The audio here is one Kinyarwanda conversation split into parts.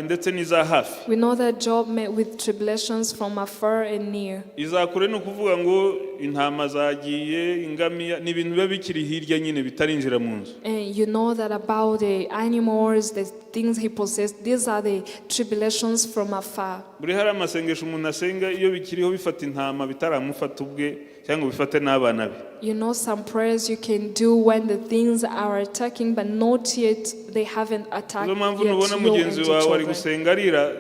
Ndetse n'iza hafi. We know that Job met with tribulations from afar and near. Iza kure ni ukuvuga ngo intama zagiye, ingamiya, ni ibintu biba bikiri hirya nyine bitarinjira mu nzu. And you know that about the animals, the things he possessed, these are the tribulations from afar. Buri hari amasengesho umuntu asenga iyo bikiriho bifata intama bitaramufata ubwe cyangwa bifate n'abana be. Some prayers you can do when the things are attacking, but not yet, they haven't attacked Nizo mpamvu yet nubona you mugenzi and your wawe ari children. Gusenga arira,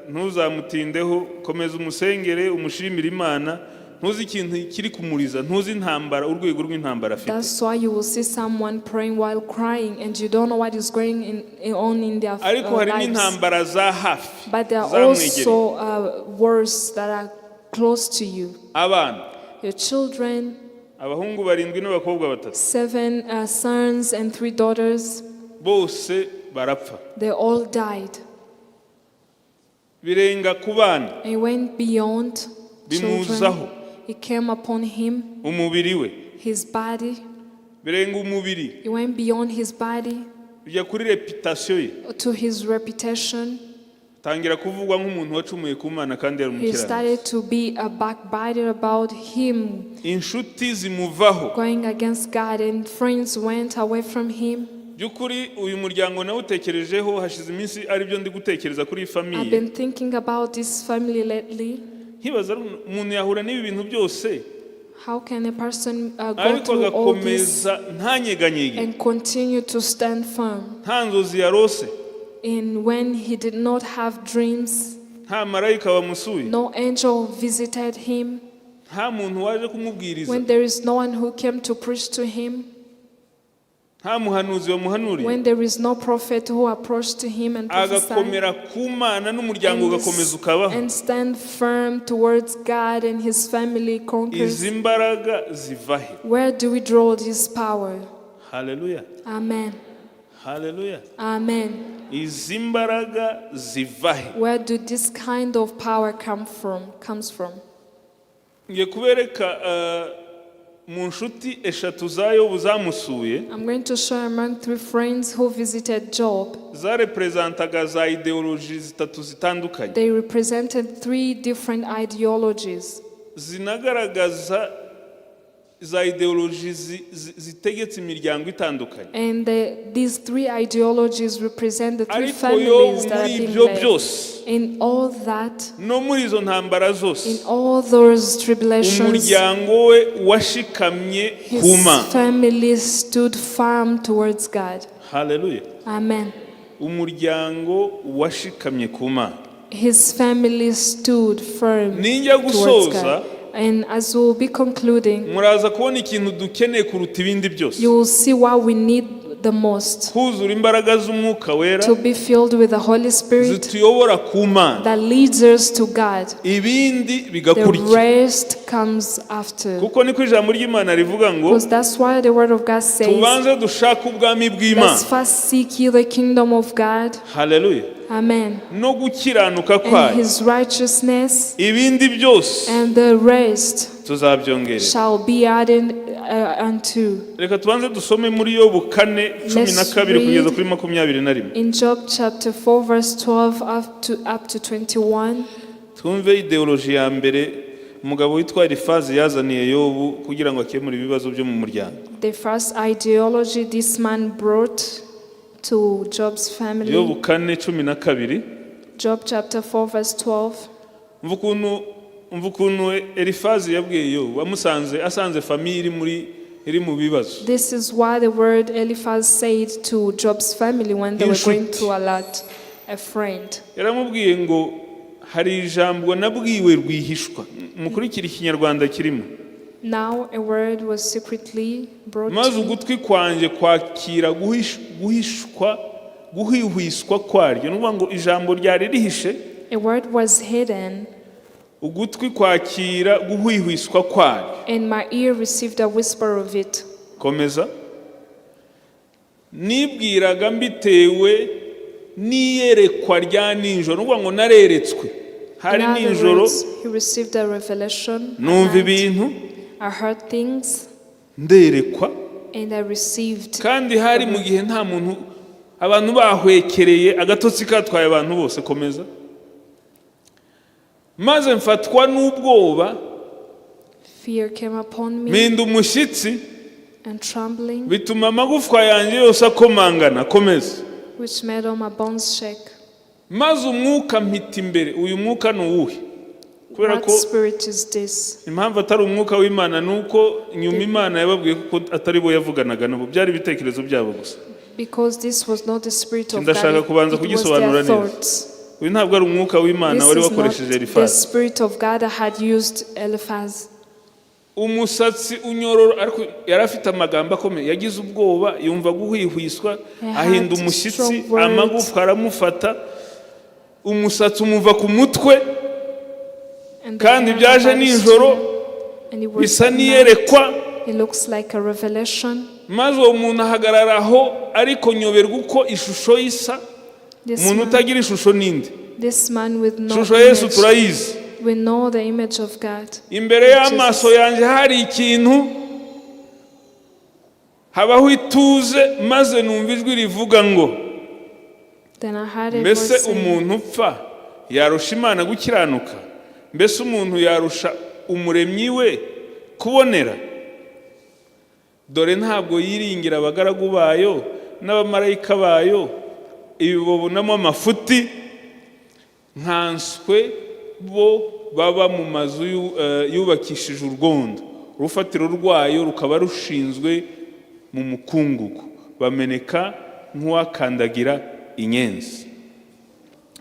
ntuzamutindeho, komeza umusengere, umushimire Imana. Ntuzi ikintu kiri kumuriza, ntuzi intambara, urwego rw'intambara afite. That's why you will see someone praying while crying, and you don't know what is going on in their Ariko hari lives. N'intambara za hafi But there are zamwegereye. Also wars that are close to you. Abana, Your children, abahungu barindwi n'abakobwa batatu, seven sons and three daughters, bose barapfa. They all died. Birenga ku bana, And it went beyond children. bimuzaho. It came upon him, Umubiri we, his body. Birenga umubiri, It went beyond his body bijya kuri réputation ye, to his reputation. Tangira kuvugwa nk'umuntu wacumuye ku Mana kandi yari He umukiranutsi. Started to be a backbiter about him Inshuti zimuvaho. Going against God, and friends went away from him. By'ukuri uyu muryango nawutekerejeho hashize iminsi, aribyo ndi gutekereza kuri iyi I've famille. Been thinking about this family lately. Nkibaza umuntu yahura n'ibi bintu byose, How can a person go ariko through all this agakomeza ntanyeganyege, and continue to stand firm? Nta nzozi yarose, And when he did not have dreams, nta marayika wamusuye, no angel visited him, nta muntu waje kumubwiriza, when there is no one who came to preach to him, nta muhanuzi wamuhanuriye, when there is no prophet who approached to him and prophesied, agakomera ku Mana n'umuryango ugakomeza ukabaho. And stand firm towards God and his family conquers. Izi mbaraga ziva he? Where do we draw this power? Haleluya. Amen. Haleluya. Amen. Izi mbaraga ziva he? Where do this kind of power come from? Comes from? Ngiye kubereka mu nshuti eshatu za Yobu zamusuye. I'm going to show among three friends who visited Job. Zarepresentantaga za idéologie zitatu zitandukanye, They represented three different ideologies. Zinagaragaza za idéologie zitegetse imiryango itandukanye. And these three ideologies represent the three Ariko Yobu families that muri are being ibyo led. Byose, In all that, no muri izo ntambara zose, in all those tribulations, umuryango we washikamye ku his Mana. Family stood firm towards God. Haleluya. Amen. Umuryango washikamye ku Mana. His family stood firm Ninjya towards gusoza, God. And as we'll be concluding, muraza kubona ikintu dukeneye kuruta ibindi byose, you will see what we need the most: kuzura imbaraga z'Umwuka Wera to be filled with the Holy Spirit zituyobora ku Mana, that leads us to God. Ibindi The bigakurikira, rest comes after. kuko niko ijambo ry'Imana rivuga ngo Because that's why the word of God says, tubanze dushake ubwami bw'Imana, let's first seek ye the kingdom of God. Haleluya, Amen. No gukiranuka And kwayo, his righteousness, ibindi byose and the rest tuzabyongerera. Shall be added unto. Reka tubanze dusome muri Yobu 4 cumi na Let's kabiri kugeza read kuri 21. in Job chapter 4, verse 12 up to 21. Twumve idéologie ya mbere umugabo witwa Elifazi yazaniye Yobu kugira ngo akemure ibibazo byo mu muryango. The first ideology this man brought to Job's family. Yobu 4:12. Job chapter 4, verse 12. Umva ukuntu Elifazi yabwiye Yobu amusanze, asanze famille iri mu bibazo. This is why the word Eliphaz said to Job's family when they were going Inshuti. Through a lot, a friend. Yaramubwiye ngo hari ijambo nabwiwe rwihishwa, mukurikire ikinyarwanda kirimo, Now a word was secretly brought maze to me, ugutwi kwanjye kwakira guhishwa guhwihwiswa kwaryo. Ni ukuvuga ngo ijambo ryari rihishe, A word was hidden, ugutwi kwakira guhwihwiswa kwaryo. And my ear received a whisper of it. Komeza. Nibwiraga mbitewe n'iyerekwa rya nijoro, ni ukuvuga ngo nareretswe hari In other nijoro, words, he received a revelation at numva night. ibintu, I heard things nderekwa, and I received. Kandi hari mu gihe nta muntu Abantu bahwekereye, agatotsi katwaye abantu bose. Komeza. Maze mfatwa n'ubwoba, Fear came upon me mpinda umushyitsi, and trembling, bituma amagufwa yanjye yose akomangana. Komeza. Which made all my bones shake. Maze umwuka mpita imbere. Uyu mwuka ni uwuhe? Kubera What ko spirit is this? Impamvu atari umwuka w'Imana ni uko nyuma Imana yababwiye ko atari bo yavuganaga nabo, byari ibitekerezo byabo gusa. Because this was not the spirit of Ndashaka God, kubanza it was kugisobanura their neza. thoughts. Uyu ntabwo ari umwuka w'Imana This wari is not wakoresheje the Elifazi. spirit of God that had used Eliphaz. Umusatsi unyororo, ariko yari afite amagambo akomeye. Yagize ubwoba, yumva guhwihwiswa, He had ahinda umushyitsi, strong words. amagufwa aramufata, umusatsi umuva ku mutwe. And the Kandi hair on byaje my body nijoro, stood, and it was bisa at night. n'iyerekwa. It looks like a revelation. Maze uwo muntu ahagarara aho, ariko nyoberwa uko ishusho ye isa. This Umuntu man, utagira ishusho n'indi. this man with no Ishusho ya Yesu image. turayizi. We know the image of God. Imbere y'amaso yanjye hari ikintu, habaho ituze, maze numva ijwi rivuga ngo: Then I heard a "Mbese voice saying, umuntu upfa yarusha Imana gukiranuka? Mbese umuntu yarusha Umuremyi we kubonera? Dore ntabwo yiringira abagaragu bayo n'abamarayika bayo, ibibonamo amafuti, nkanswe bo baba mu mazu yubakishije urwondo, urufatiro rwayo rukaba rushinzwe mu mukungugu, bameneka nk'uwakandagira inyenzi."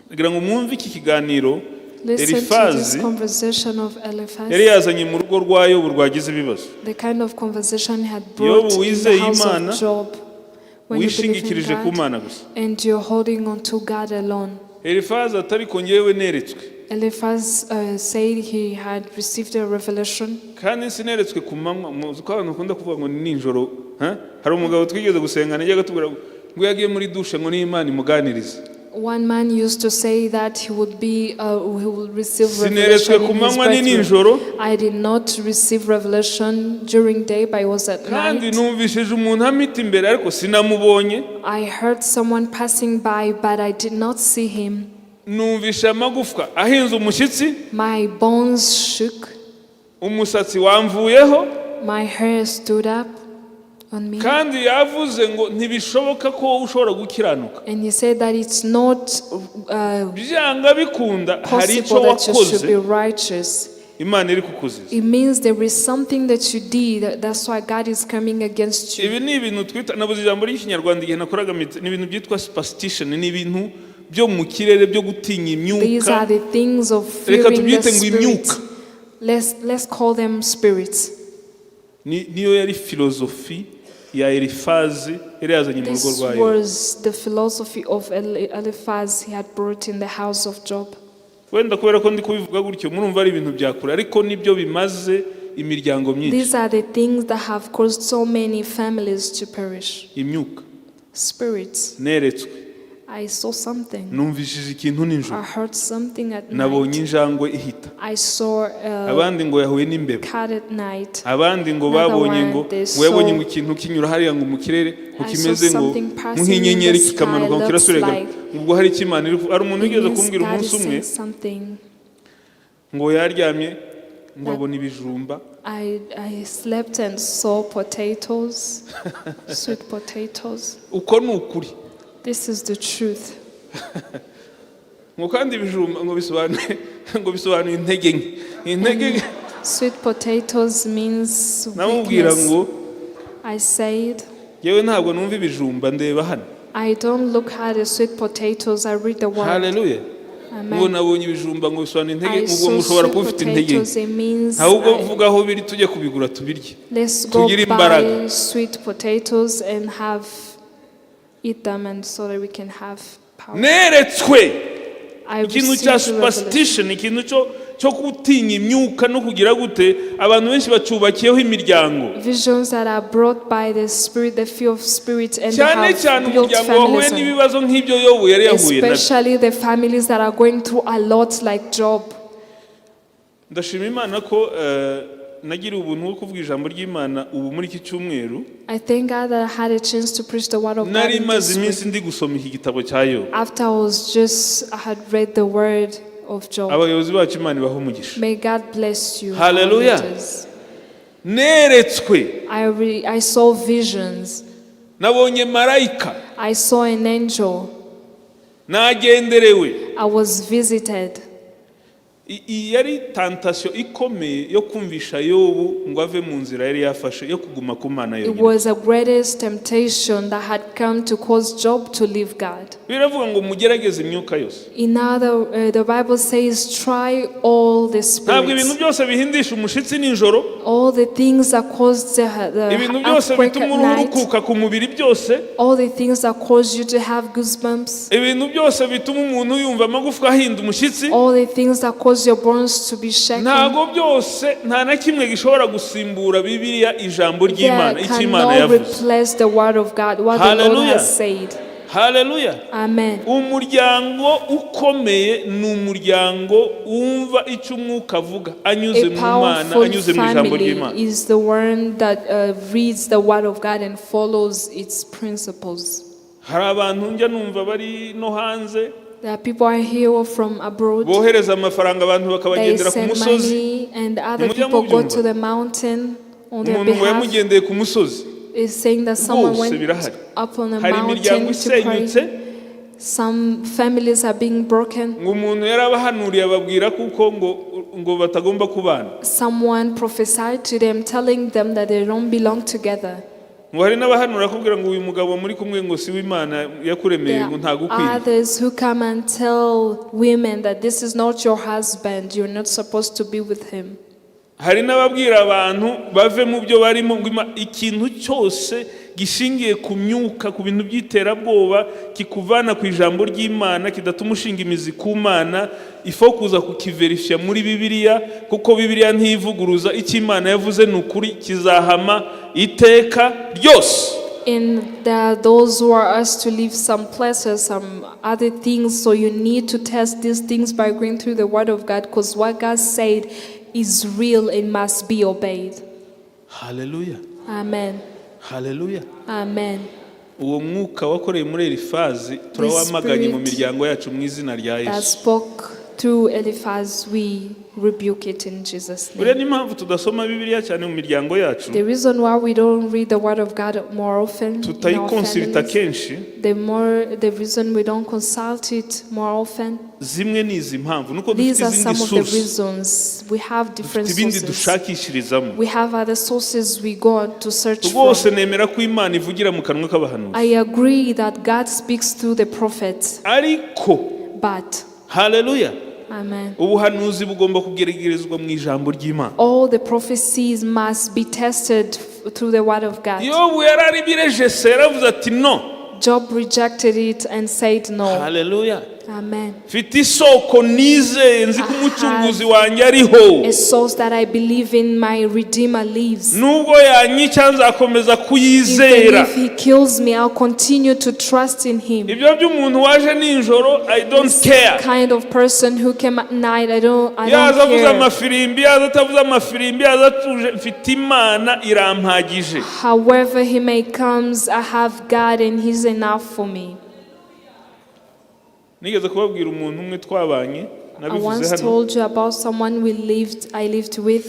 Kugira ngo mwumve iki kiganiro Listen to this Elifazi conversation of Eliphaz. yari yazanye mu rugo rwa Yobu rwagize ibibazo. The kind of conversation he had Yobu brought in the wizeye house Imana, of Job. When you believe in wishingikirije ku God Mana gusa. And you're holding on to God alone. Elifazi atari ko ngewe neretswe. Eliphaz said he had received a revelation. Kandi sineretswe ku manywa. Muzi ko abantu bakunda kuvuga ngo ni nijoro, ha? Hari umugabo twigeze gusengana yajyaga atubwira ngo iyo agiye muri douche ngo niyo Imana imuganiriza. One man used to say that he will receive Sineretswe revelation ku in his manywa ni bedroom. nijoro. I did not receive revelation during day, but it was at Kandi night. numvishije umuntu ampita imbere, ariko sinamubonye. I heard someone passing by, but I did not see him. Numvishe amagufwa ahinze umushyitsi, My bones shook, umusatsi wamvuyeho. My hair stood up on me. Kandi yavuze ngo ntibishoboka ko wowe ushobora gukiranuka. And he said that it's not Byanga bikunda hari icyo possible that you should wakoze be righteous. Imana iri kukuziza. It means there is something that you did. That's why God is coming against you. Ibi ni ibintu twita, nabuze ijambo ry'Ikinyarwanda igihe nakoraga ni ibintu byitwa superstition, ni ibintu byo mu kirere byo gutinya These imyuka. are the things of Reka fearing the tubyite ngo spirit. imyuka. Let's call them spirits. Niyo yari filozofi ya Elifazi yari yazanye mu rugo This rwa Yobu. was the philosophy of Eliphaz he had brought in the house of Job. Wenda kubera ko ndi kubivuga gutyo murumva ari ibintu bya kure, ariko nibyo bimaze imiryango myinshi. These are the things that have caused so many families to perish. Imyuka. Spirits. Neretswe. I saw something. Numvishije ikintu nijoro. I heard something at Nabonye night. injangwe ihita. I saw a Abandi ngo yahuye n'imbeba. cat at night. Abandi ngo Another babonye one, ngo they ngo yabonye saw- ngo ikintu kinyura hariya ngo mu kirere ngo I saw kimeze ngo something passing in nk'inyenyeri the sky, kikamanuka ngo looks kirasubira. like- Ubwo hari icyo Imana iri, hari umuntu It wigeze means kumbwira God umunsi is umwe saying something. ngo yaryamye ngo abona ibijumba. I slept and saw potatoes, sweet potatoes. Uko ni ukuri. This is the truth. Ngo kandi ibijumba ngo bisobanuye intege nke, intege nke. Sweet potatoes means Namubwira weakness. ngo I said, yewe ntabwo numva ibijumba, ndeba hano. I don't look at the sweet potatoes, I read the word. Haleluya. Ngo Amen. nabonye ibijumba ngo bisobanuye intege, I ngo saw ushobora sweet kuba ufite intege nke. potatoes, it means Ahubwo vuga aho biri tujye kubigura tubirye, let's go tugire imbaraga. Buy sweet potatoes and have eat them and so that we can have power. Neretswe I ikintu cya received the revelation. superstition, ikintu cyo gutinya imyuka no kugira gute, abantu benshi bacubakiyeho imiryango. Visions that are brought by the spirit, the fear of spirit, and they Cyane have cyane built umuryango wahuye families on. n'ibibazo nk'ibyo Yobu yari yahuye nabyo. Especially the families that are going through a lot like Job. Ndashima Imana ko Nagiriwe ubuntu bwo kuvuga ijambo ry'Imana ubu muri iki cyumweru. I thank God that I had a chance to preach the word of God Nari in maze this iminsi week. ndi gusoma iki gitabo cya Yobu. After I had read the word of Job. Abayobozi bacu, Imana ibahe umugisha. May God bless you, our Hallelujah. leaders. Neretswe. I saw visions. Nabonye marayika. I saw an angel. Nagenderewe. I was visited. Iyi yari tentation ikomeye yo kumvisha Yobu ngo ave mu nzira yari yafashe yo kuguma ku Mana It yonyine. was a greatest temptation that had come to cause Job to leave God. Biravuga ngo mugerageze imyuka yose. The Bible says, try all the Ntabwo ibintu spirits, byose bihindisha umushitsi nijoro, all the things that cause the ibintu byose earthquake bituma at uruhu night, rukuka ku mubiri byose, all the things that cause you to have goosebumps, ibintu byose bituma umuntu yumva amagufwa ahinda umushyitsi, all the things that cause your bones to be shaken. Ntabwo byose, nta na kimwe gishobora gusimbura Bibiliya, ijambo ry'Imana, There icyo Imana cannot yavuze. replace the word of God, what the Lord Hallelujah. has said. Haleluya. Amen. Umuryango ukomeye ni umuryango wumva icyo umwuka avuga anyuze A mu Mana, powerful anyuze mu ijambo family ry'Imana. is the one that reads the word of God and follows its principles. Hari abantu njya numva bari no hanze There are people I hear from abroad. bohereza amafaranga abantu They bakabagendera ku send musozi. money and other Nimujya people go mubyumva? to the mountain on their Umuntu ngo behalf. yamugendeye ku musozi. Is saying that someone Rwose went birahari. up on a Hari imiryango mountain to pray. isenyutse. Some families are being broken. Ngo umuntu yarabahanuriye ababwira kuko ngo batagomba kubana. Someone prophesied to them, telling them that they don't belong together. Ngo hari n'abahanura akubwira ngo uyu mugabo muri kumwe ngo si we Imana yakuremeye, There ngo are ntagukwiriye. others who come and tell women that this is not your husband, you're not supposed to be with him. Hari n'ababwira abantu bave mu byo barimo ngo ikintu cyose gishingiye ku myuka, ku bintu by'iterabwoba, kikuvana ku ijambo ry'Imana, kidatuma ushinga imizi ku Mana, ifo kuza kukiverifiya muri Bibiliya, kuko Bibiliya ntivuguruza. Icyo Imana yavuze ni ukuri, kizahama iteka ryose. And there are those who are asked to leave some places, some other things. So you need to test these things by going through the Word of God, because what God said is real and must be obeyed. Haleluya. Amen. Haleluya. Amen. Uwo mwuka wakoreye muri Elifazi turawamaganye mu Spirit miryango yacu mu izina rya that Yesu. spoke through Eliphaz, we rebuke it in Jesus' Buriya name. n'impamvu tudasoma Bibiliya cyane mu miryango yacu, The reason why we don't read the Word of God more often in our tutayikonsirita families, kenshi, the reason we don't consult it more often, zimwe ni izi mpamvu nuko these dufite are izindi some of the source, reasons. We have different dufite ibindi sources. dushakishirizamo. We have other sources we go to search Rwose for. nemera ko Imana ivugira mu kanwa k'abahanuzi, I agree that God speaks through the prophets, ariko, but, haleluya, amen, ubuhanuzi bugomba kugeragezwa mu ijambo ry'Imana. all the prophecies must be tested through the Word of God. Yobu yari aribirejese, yaravuze ati no. Job rejected it and said no. Haleluya. Amen. Mfite isoko nizeye, nzi ko umucunguzi wanjye ariho. A source that I believe in, my Redeemer lives. Nubwo yanyica nzakomeza Even kuyizera. if he kills me, I'll continue to trust in him. Ibyo by'umuntu waje nijoro, I don't care. Kind of person who came at night, I Yaza don't avuze care. amafirimbi, yaza atavuze amafirimbi, yaza atuje, mfite Imana irampagije. However he may comes, I have God and he's enough for me. Nigeze kubabwira umuntu umwe twabanye, I nabivuze once hano. told you about someone I lived with.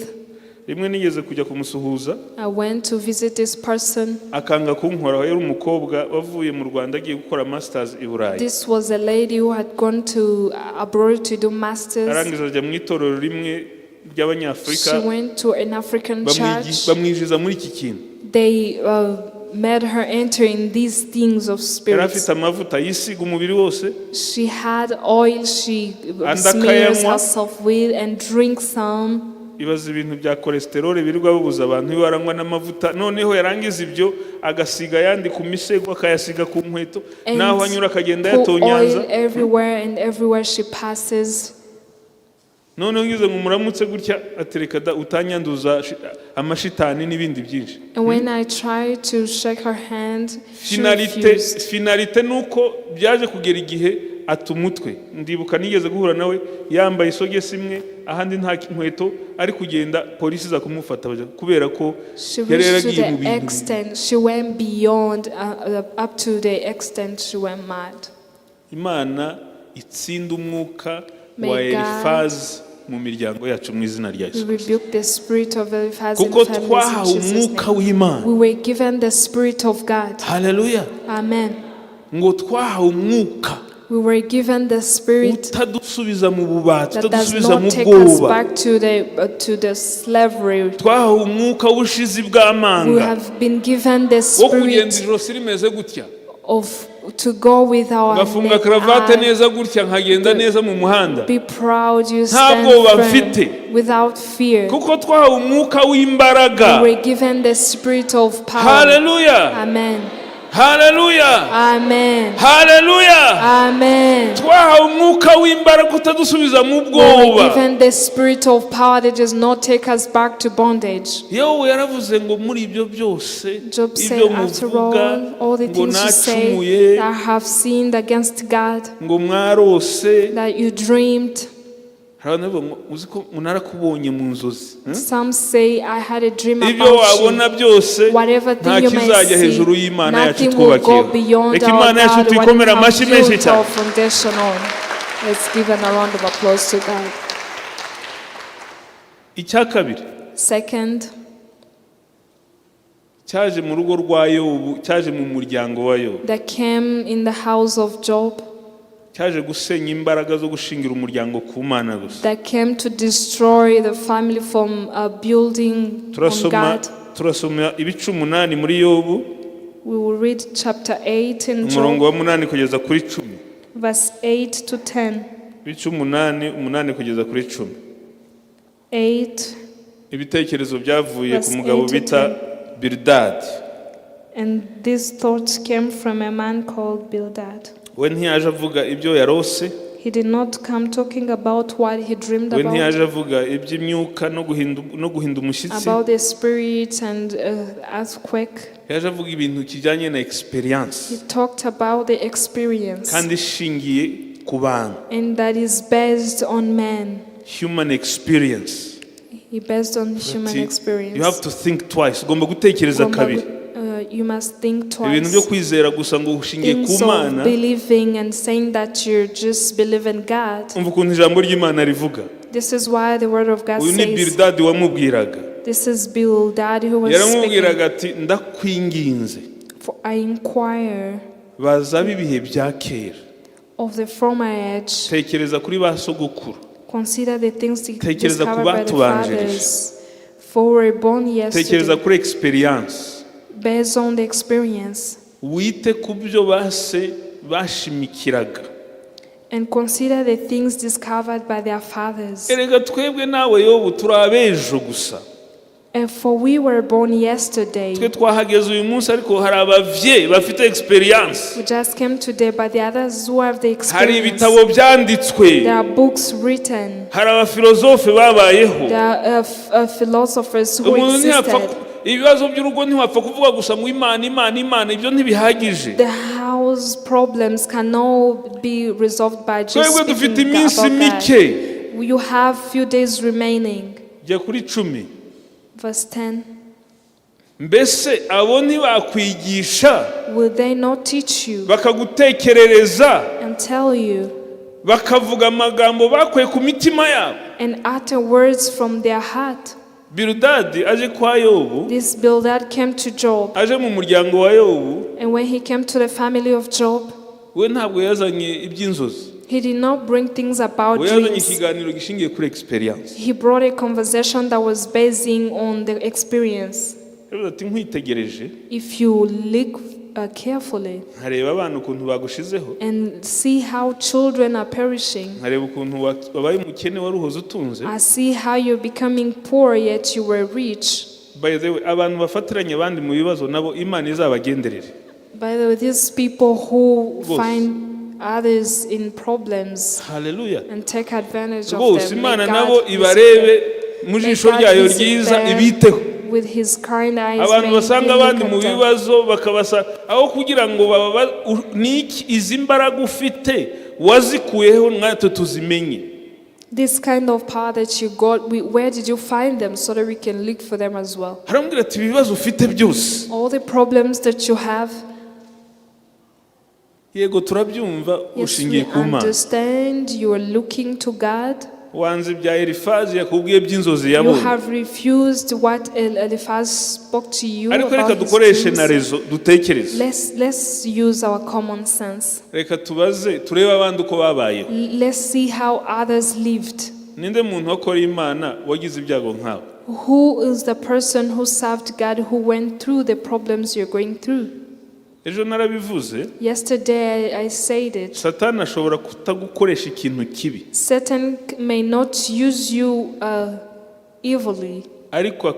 Rimwe nigeze kujya kumusuhuza, I went to visit this person. akanga kunkoraho. Yari umukobwa wavuye mu Rwanda agiye gukora masters i Burayi. This was a lady who had gone to abroad to do masters. Arangiza ajya mu itorero rimwe ry'Abanyafurika, She went to an African church. bamwinjiza muri iki kintu. They made her enter in these things of Yari spirits. afite amavuta yisiga umubiri wose. She had oil she Andi smears akayanywa. herself with and drinks some. Ibaza ibintu bya cholesterol birirwa babuza abantu, iyo aranywa n'amavuta, noneho yarangiza ibyo agasiga ayandi ku misego, akayasiga ku nkweto, And naho anyura akagenda put yatonyanza. oil everywhere and everywhere she passes. Noneho ngize ngo muramutse gutya, atereka da utanyanduza amashitani n'ibindi byinshi. And when I tried to shake her hand, she Finalité, refused. finalité ni uko byaje kugera igihe ata umutwe. Ndibuka nigeze guhura nawe yambaye isogesi imwe, ahandi nta nkweto, ari kugenda, polisi iza kumufata kubera ko She yari reached to yaragiye mu the bintu. extent, she went beyond, up to the extent she went mad. Imana itsinda umwuka May wa God- Elifazi mu miryango yacu mu izina rya We Yesu. rebuke the spirit of Eliphaz in Kuko families twahawe in Jesus' umwuka name. w'Imana. We were given the spirit of God. Haleluya. Amen. Ngo twahawe umwuka We were given the spirit utadusubiza mu bubata, that does utadusubiza mu not take us bwoba. back to the slavery. Twahawe umwuka w'ubushizi We bw'amanga, have been given the wo kugenda spirit ijosi rimeze gutya, of to go with our ngafunga neck karavate up, neza gutya, nkagenda neza mu muhanda, be proud, you nta stand bwoba firm mfite. Without fear. Kuko twahawe umwuka w'imbaraga. We were given the spirit of power. Haleluya. Amen. Haleluya. Amen. Haleluya. Amen. Twahawe umwuka w'imbaraga utadusubiza mu We were bwoba. given the spirit of power that does not take us back to bondage. Yewe, yaravuze ngo muri ibyo byose, Job said, ibyo after muvuga all the ngo things you say nacumuye, that have sinned against God, ngo mwarose. That you dreamed. Hari abantu bavuga ngo uzi ko ngo narakubonye mu nzozi, Some say, "I had a dream Ibyo about wabona you." byose, Whatever nta thing you may kizajya hejuru see, y'Imana yacu nothing will go twubakiye. Beyond Reka our Imana yacu God, what we tuyikomere have amashyi menshi built cyane. Our foundation on. Let's give a round of applause to God. Icya kabiri Second, cyaje mu rugo rwa Yobu, cyaje mu muryango wa Yobu, that came in the house of Job, cyaje gusenya imbaraga zo gushingira umuryango ku Mana gusa. That came to destroy the family from building on Turasoma, God. turasoma ibice 8 muri Yobu, We will read chapter 8 in umurongo Job, wa 8 kugeza kuri 10. Verse 8 to 10. Ibice 8, 8 kugeza kuri 10. 8 Ibitekerezo byavuye ku Verse mugabo 8 to bita Bilidadi. And these thoughts came from a man called Bildad. We ntiyaje avuga ibyo yarose. He did not come talking about what he dreamed We about, ntiyaje avuga iby'imyuka no guhinda umushyitsi. About the spirits and earthquake. Yaje avuga ibintu kijyanye na experience He talked about the experience, kandi ishingiye ku bantu. And that is based on man. Human experience. He based on human Ati, experience. you have to think twice, ugomba gutekereza Ugomba kabiri. You must think Ibintu byo twice. kwizera gusa ngo ushingiye ku Things of Mana. Believing and saying that you just believe in God. Umva ukuntu ijambo ry'Imana rivuga. This is why the word of God Uyu ni says. Bilidadi wamubwiraga. This is Bildad who was speaking. Yaramubwiraga ati ndakwinginze, For I inquire baza b'ibihe bya kera, of the former age. Tekereza kuri ba sogokuru, Consider the things Tekereza ku discovered by the batubanjirije. Fathers. For we were born Tekereza yesterday. Kuri experience, Based on the experience. Wite ku byo base bashimikiraga. And consider the things discovered by their fathers. Erega twebwe nawe Yobu turi abejo gusa. And for we were born yesterday. Twe twahageze uyu munsi, ariko hari abavyeyi bafite experience. We just came today, but the others who have the Hari experience. Ibitabo byanditswe. There are books written. Hari abafilozofe babayeho. There are philosophers who Umuntu ntiyapfa existed. Ibibazo by'urugo ntiwapfa kuvuga gusa ngo Imana, Imana, Imana, ibyo ntibihagije. The house problems cannot be resolved by just Twebwe dufite speaking iminsi about mike. God. You have few days remaining. Jya kuri 10. Verse 10. Mbese abo ntibakwigisha, Will they not teach you bakagutekerereza, and tell you bakavuga amagambo bakuye ku mitima yabo? And utter words from their heart? Biludadi aje kwa Yobu, This Bildad came to Job, aje mu muryango wa Yobu, and when he came to the family of Job, we ntabwo yazanye iby'inzozi. He did not bring things about We yazanye dreams. Ikiganiro gishingiye kuri experience. He brought a conversation that was basing on the experience. Yaravuze ati nkwitegereje, If you look carefully nkareba abana ukuntu bagushizeho, and see how children are perishing, nkareba ukuntu wabaye umukene wari uhoze utunze. I see how you're becoming poor yet you were rich. By the way, abantu bafatiranye abandi mu bibazo nabo Imana izabagenderere. By the way, these people who Rwose. Find others in problems Haleluya. And take advantage of Rwose them, may Imana God nabo visit ibarebe them. mu May jisho God ryayo visit ryiza, them ibiteho. with his kind eyes, Abantu may basanga he look abandi mu at them. Bibazo bakabasa aho kugira ngo niki izi mbaraga ufite Wazikuyeho natwe tuzimenye. This kind of power that you got, where did you find them so that we can look for them as well? Haramubwira ati ibibazo ufite byose, All the problems that you have, yego turabyumva, yes, ushingiye we ku Mana, understand you are looking to God. wanze ibya Elifazi yakubwiye by'inzozi You yabonye, have refused what Eliphaz spoke to you ariko reka about his dukoreshe na dreams. raison, dutekereze. Let's use our common sense. Reka tubaze turebe abandi uko babayeho. Let's see how others lived. Ninde muntu wakora Imana wagize ibyago nkawe? Who is the person who served God who went through the problems you're going through? Ejo narabivuze. Yesterday I said it. Satani ashobora kutagukoresha ikintu kibi, Satan may not use you evilly, ariko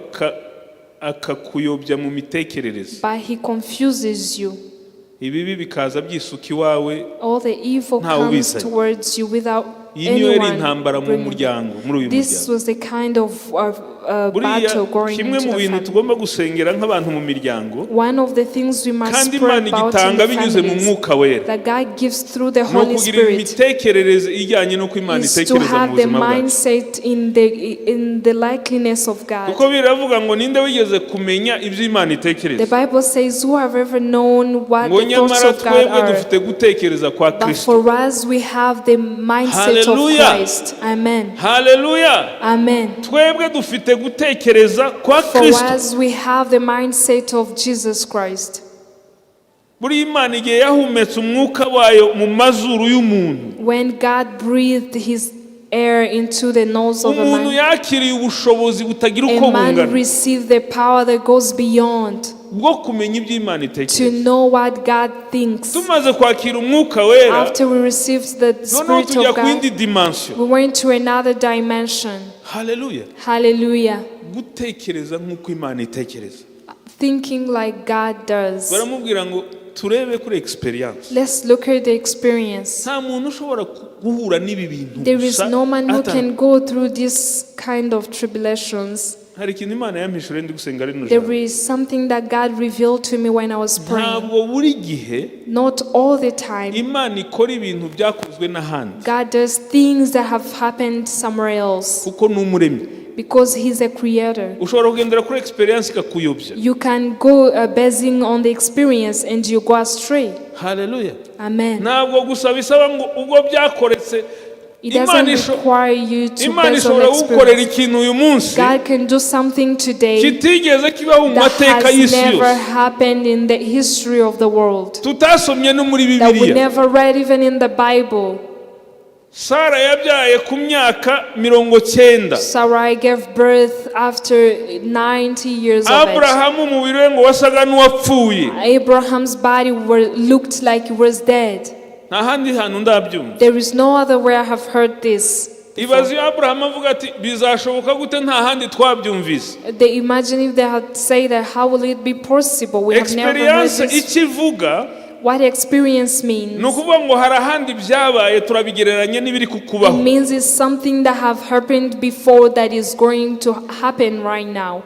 akakuyobya mu mitekerereze, but he confuses you. Ibibi bikaza byisuka iwawe. All the evil Ntawe comes ubizanye. towards you without Iyi niyo yari anyone intambara mu bringing it. muryango, muri uyu This muryango. was the kind of Buriya battle going kimwe into mu the bintu family. tugomba gusengera nk'abantu mu miryango, One of the things we must kandi pray Imana about in igitanga the binyuze mu families Mwuka Wera, that God gives through the ni Holy ukugira Spirit imitekerereze ijyanye n'uko Imana is to itekereza mu have the buzima bwacu. mindset in the likeliness of God. Kuko biravuga ngo ninde wigeze kumenya ibyo Imana The itekereza? Bible says, "Who have ever known what Ngo the thoughts nyamara of God twebwe are?" dufite gutekereza kwa But Kristo. for us, we have the mindset of Hallelujah. Christ. Amen. Haleluya! Amen. Twebwe dufite gutekereza kwa For Kristo. us, we have the mindset of Jesus Christ. Buriya Imana igihe yahumetse umwuka wayo mu mazuru y'umuntu, When God breathed his air into the nose of a umuntu man, yakiriye ubushobozi butagira uko a man bungana received the power that goes beyond bwo kumenya ibyo Imana to itekereza. know what God thinks. Tumaze kwakira Umwuka Wera, After we received the noneho Spirit tujya of ku yindi God, dimension. we went to another dimension. Haleluya! Hallelujah. Gutekereza nk'uko Imana itekereza. Thinking like God does. Baramubwira ngo turebe kuri experience. Let's look at the experience. Nta muntu ushobora guhura n'ibi bintu There is gusa no man who can go through this kind of tribulations. Hari ikintu Imana yampishuriye ndi gusenga rino There joro. is something that God revealed to me when I was praying. Ntabwo buri gihe Not all the time. Imana ikora ibintu byakozwe n'ahandi, God does things that have happened somewhere else kuko ni umuremyi. because He's a creator. Ushobora kugendera kuri experience ikakuyobya. You can go basing on the experience and you go astray. Haleluya! Amen. Ntabwo gusa bisaba ngo ubwo byakoretse. It Imana doesn't require you to Imana base on ishobora gukorera experience. ikintu uyu munsi God can do something today kitigeze kibaho mu that mateka has y'isi never yose, happened in the history of the world, tutasomye no muri that we Bibiliya. never read even in the Bible. Sara yabyaye ku myaka 90. Sarai gave birth after 90 years of age. Aburahamu umubiri we ngo wasaga n'uwapfuye. Abraham's body looked like he was dead. Nta handi hantu ndabyumva. There is no other way I have heard this. Ibaze iyo Aburahamu avuga ati bizashoboka gute nta handi twabyumvise? They imagine if they had said that, how will it be possible? We have never heard Experience this. icyo ivuga What experience means? ni ukuvuga ngo hari ahandi byabaye, turabigereranya n'ibiri It kukubaho. means it's something that have happened before that is going to happen right now,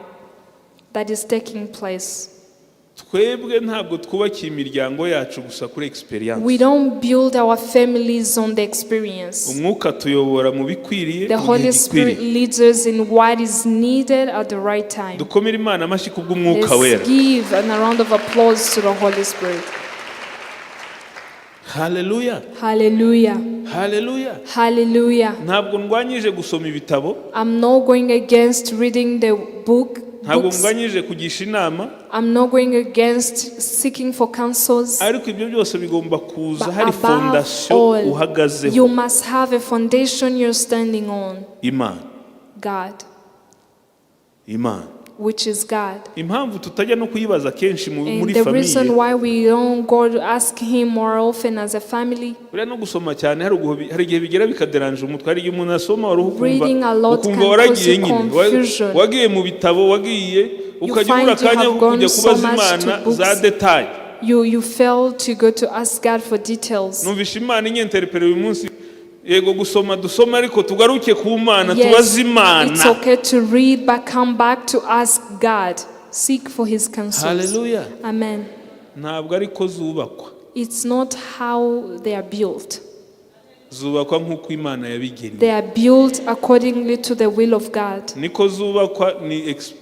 that is taking place. Twebwe ntabwo twubakiye imiryango yacu gusa kuri experience. We don't build our families on the experience. Umwuka tuyobora mu bikwiriye The mu gihe Holy Spirit gikwiriye. leads us in what is needed at the right time. Dukomere Imana amashyi kubw'Umwuka Wera. Let's give a round of applause to the Holy Spirit. Haleluya! Hallelujah. Haleluya! Hallelujah. Ntabwo ndwanyije gusoma ibitabo, I'm not going against reading the book. ntabwo Books. ndwanyije kugisha inama, I'm not going against seeking for counsels. ariko ibyo byose bigomba kuza But hari above fondasiyo all, uhagazeho. you must have a foundation you're standing on. Imana. God, Imana. Which is God. Impamvu tutajya no kuyibaza kenshi And muri the reason famille, why we don't go to ask Him more often as a family, buriya no gusoma cyane hari igihe bigera bikaderanje umutwe. Hari igihe umuntu asoma wari ukumva reading a lot ukumva can cause waragiye you nyine confusion. wagiye mu bitabo, wagiye ukajya ubura Find you akanya have ko gone kujya so kubaza much to Imana books. za détails. You fail to go to ask God for details. Numvishe Imana inyenterepere uyu munsi. Yego gusoma dusoma, ariko tugaruke ku Mana, Yes, tubaze Imana. it's okay to read, but come back to ask God. Seek for His counsels. Haleluya! Amen. Ntabwo ariko zubakwa. It's not how they are built. Zubakwa nk'uko Imana yabigennye. They are built accordingly to the will of God. Niko zubakwa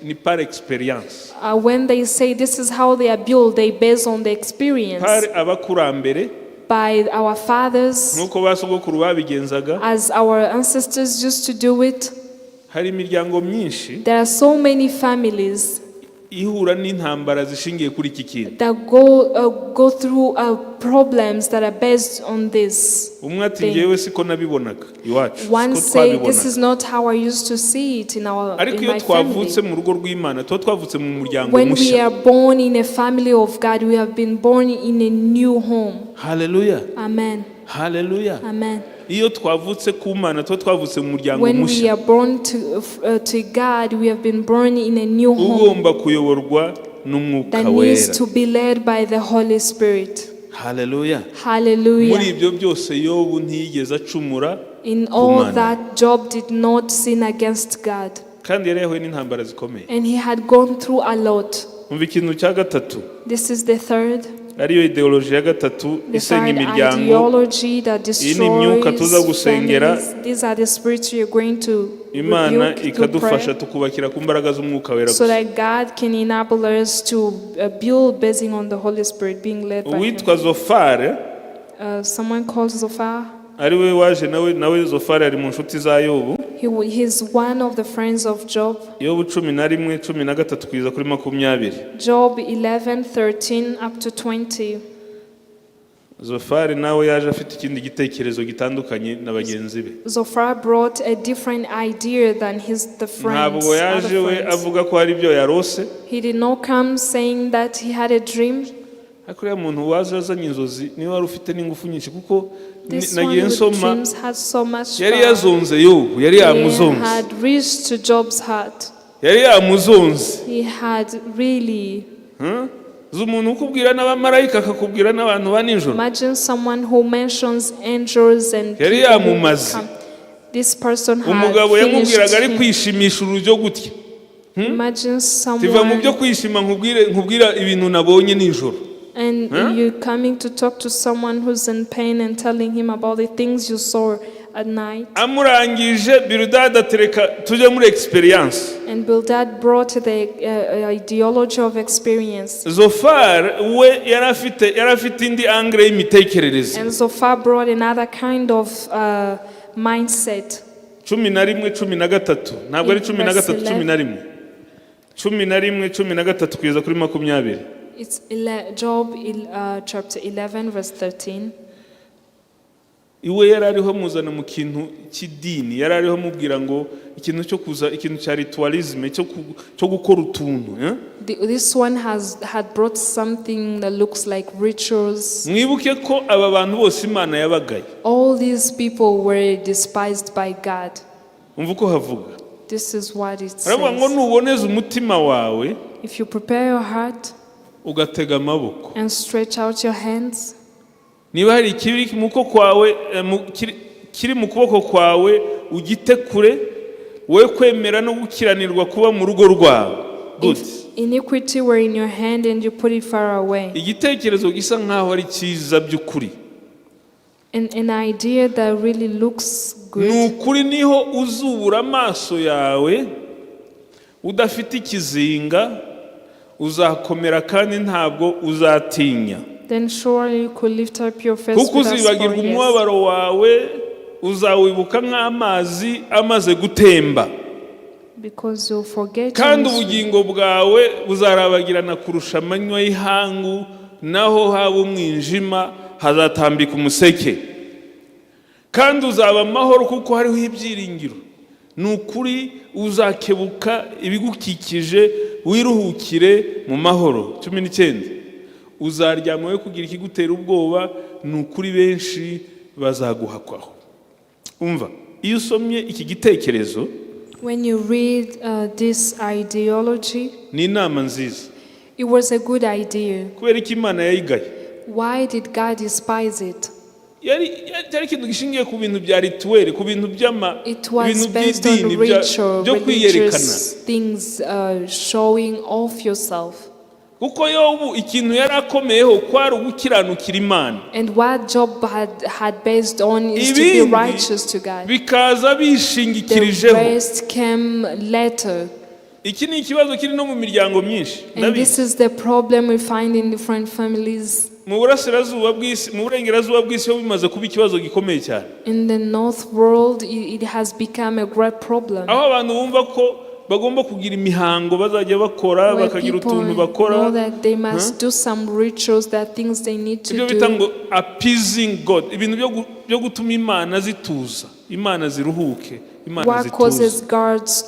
ni par experience. When they say this is how they are built, they base on the experience Par abakurambere by our fathers, nk'uko ba sogokuru babigenzaga. As our ancestors used to do it. Hari imiryango myinshi There are so many families ihura n'intambara zishingiye kuri iki kintu. That go through problems that are based on this Umwe ati thing. Ngewe siko nabibonaga iwacu, One siko say, "This is twabibonaga. not how I used to see it Ariko in iyo my twavutse family." mu rugo rw'Imana tuba twavutse mu muryango When we mushya. are born in a family of God, we have been born in a new home. Haleluya. Amen. Haleluya. Amen. Iyo twavutse ku Mana tuba twavutse mu muryango When we mushya are born to God, we have been born in a new home ugomba kuyoborwa n'Umwuka that needs Wera. To be led by the Holy Spirit. Haleluya. Muri Hallelujah. ibyo byose Yobu ntiyigeze acumura In ku all Mana. that, Job did not sin against God. Kandi yari yahuye n'intambara zikomeye. And he had gone through a lot. Umva ikintu cya gatatu This is the third, ariyo ideology ya gatatu the isenya third imiryango. ideology that Iyi ni imyuka tuza destroys gusengera. families. These are the spirits you're going to Imana rebuke through ikadufasha prayer, tukubakira ku mbaraga z'Umwuka Wera so gusa. that God can enable us to build basing on the Holy Spirit, being led by Him. Uwitwa Zofare Someone called Zophar. ari we waje nawe Zofari ari mu nshuti za Yobu. He's one of the friends of Job. Yobu 11 13 kugeza kuri 20. Job 11, 13 up to 20. Zofari nawe yaje afite ikindi gitekerezo gitandukanye na bagenzi be. Zophar brought a different idea than his the friends. Ntabwo yaje Other we friends. avuga ko hari ibyo yarose. He did not come saying that he had a dream. Ariko uriya muntu waje azanye inzozi niwe wari ufite n'ingufu nyinshi kuko This one nagiye with nsoma dreams had so much yari power. yazonze Yobu, yari He yamuzonze, had reached to Job's heart. yari yamuzonze. He had really Hmm? Uzi umuntu ukubwira n'abamarayika akakubwira n'abantu ba nijoro. Imagine someone who mentions angels and Yari people who yamumaze. come. This person had Umugabo yamubwiraga ari finished him. kwishimisha urujyo gutya. Imagine Tiva mu byo someone kwishima nkubwire nkubwira ibintu nabonye nijoro. and Huh? you coming to talk to someone who's in pain and telling him about the things you saw at night. Amurangije Biludadi atereka tujye muri experience. And Bildad brought the ideology of experience. Zofar we yari afite indi angle y'imitekerereze. And Zophar brought another kind of mindset. 11 13, ntabwo ari 13 Verse 11 11 13 kugeza kuri 20. It's Job chapter 11, verse 13. Iwe yari ariho amuzana mu kintu cy'idini, yari ariho amubwira ngo ikintu cyo kuza ikintu cya ritualisme cyo gukora utuntu, eh? This one has had brought something that looks like rituals. Mwibuke ko aba bantu bose Imana yabagaye. All these people were despised by God. Umva uko havuga. This is what it Aravuga ngo says. nuboneza umutima wawe If you prepare your heart ugatega amaboko and stretch out your hands, niba hari ikiri mu kuboko kwawe kiri mu kuboko kwawe ugite kure wowe kwemera no gukiranirwa kuba mu rugo rwawe. Good. If iniquity were in your hand and you put it far away, Igitekerezo gisa nkaho ari cyiza by'ukuri and an idea that really looks ni good, ukuri niho uzubura amaso yawe udafite ikizinga uzakomera kandi ntabwo uzatinya. Then surely you could lift up your face Kuko without uzibagirwa scourges. umubabaro wawe uzawibuka nk'amazi amaze gutemba. Because you'll forget your Kandi misery. ubugingo bwawe buzarabagirana kurusha amanywa y'ihangu naho haba umwijima hazatambika umuseke kandi uzaba amahoro kuko hariho ibyiringiro. Ni ukuri uzakebuka ibigukikije wiruhukire mu mahoro. 19 uzaryama we kugira ikigutera ubwoba ni ukuri benshi bazaguhakwaho. Umva iyo usomye iki gitekerezo When you read this ideology, ni inama nziza. It was a good idea. Kubera ko Imana yayigaye. Why did God despise it? Yari ikintu gishingiye ku bintu bya rituel, ku bintu by'ama It was ibintu based on by'idini ritual, byo kwiyerekana. religious things, showing off yourself. Kuko Yobu ikintu yari akomeyeho kwari ugukiranukira Imana. And what Job had based on is to be Ibindi righteous to God. bikaza The bishingikirijeho. rest came later. Iki ni ikibazo kiri no mu miryango myinshi. And Ndabizi. this is the problem we find in different families. Mu burasirazuba bw'isi, mu burengerazuba bw'isi ho bimaze kuba ikibazo gikomeye cyane. In the North world, it has become a great problem. Aho abantu bumva ko bagomba kugira imihango bazajya bakora, Where bakagira people utuntu bakora, know that they must do some rituals, that things they need to ibyo bita do. ngo appeasing God, ibintu byo gutuma imana zituza, imana ziruhuke, imana What zituze. causes guards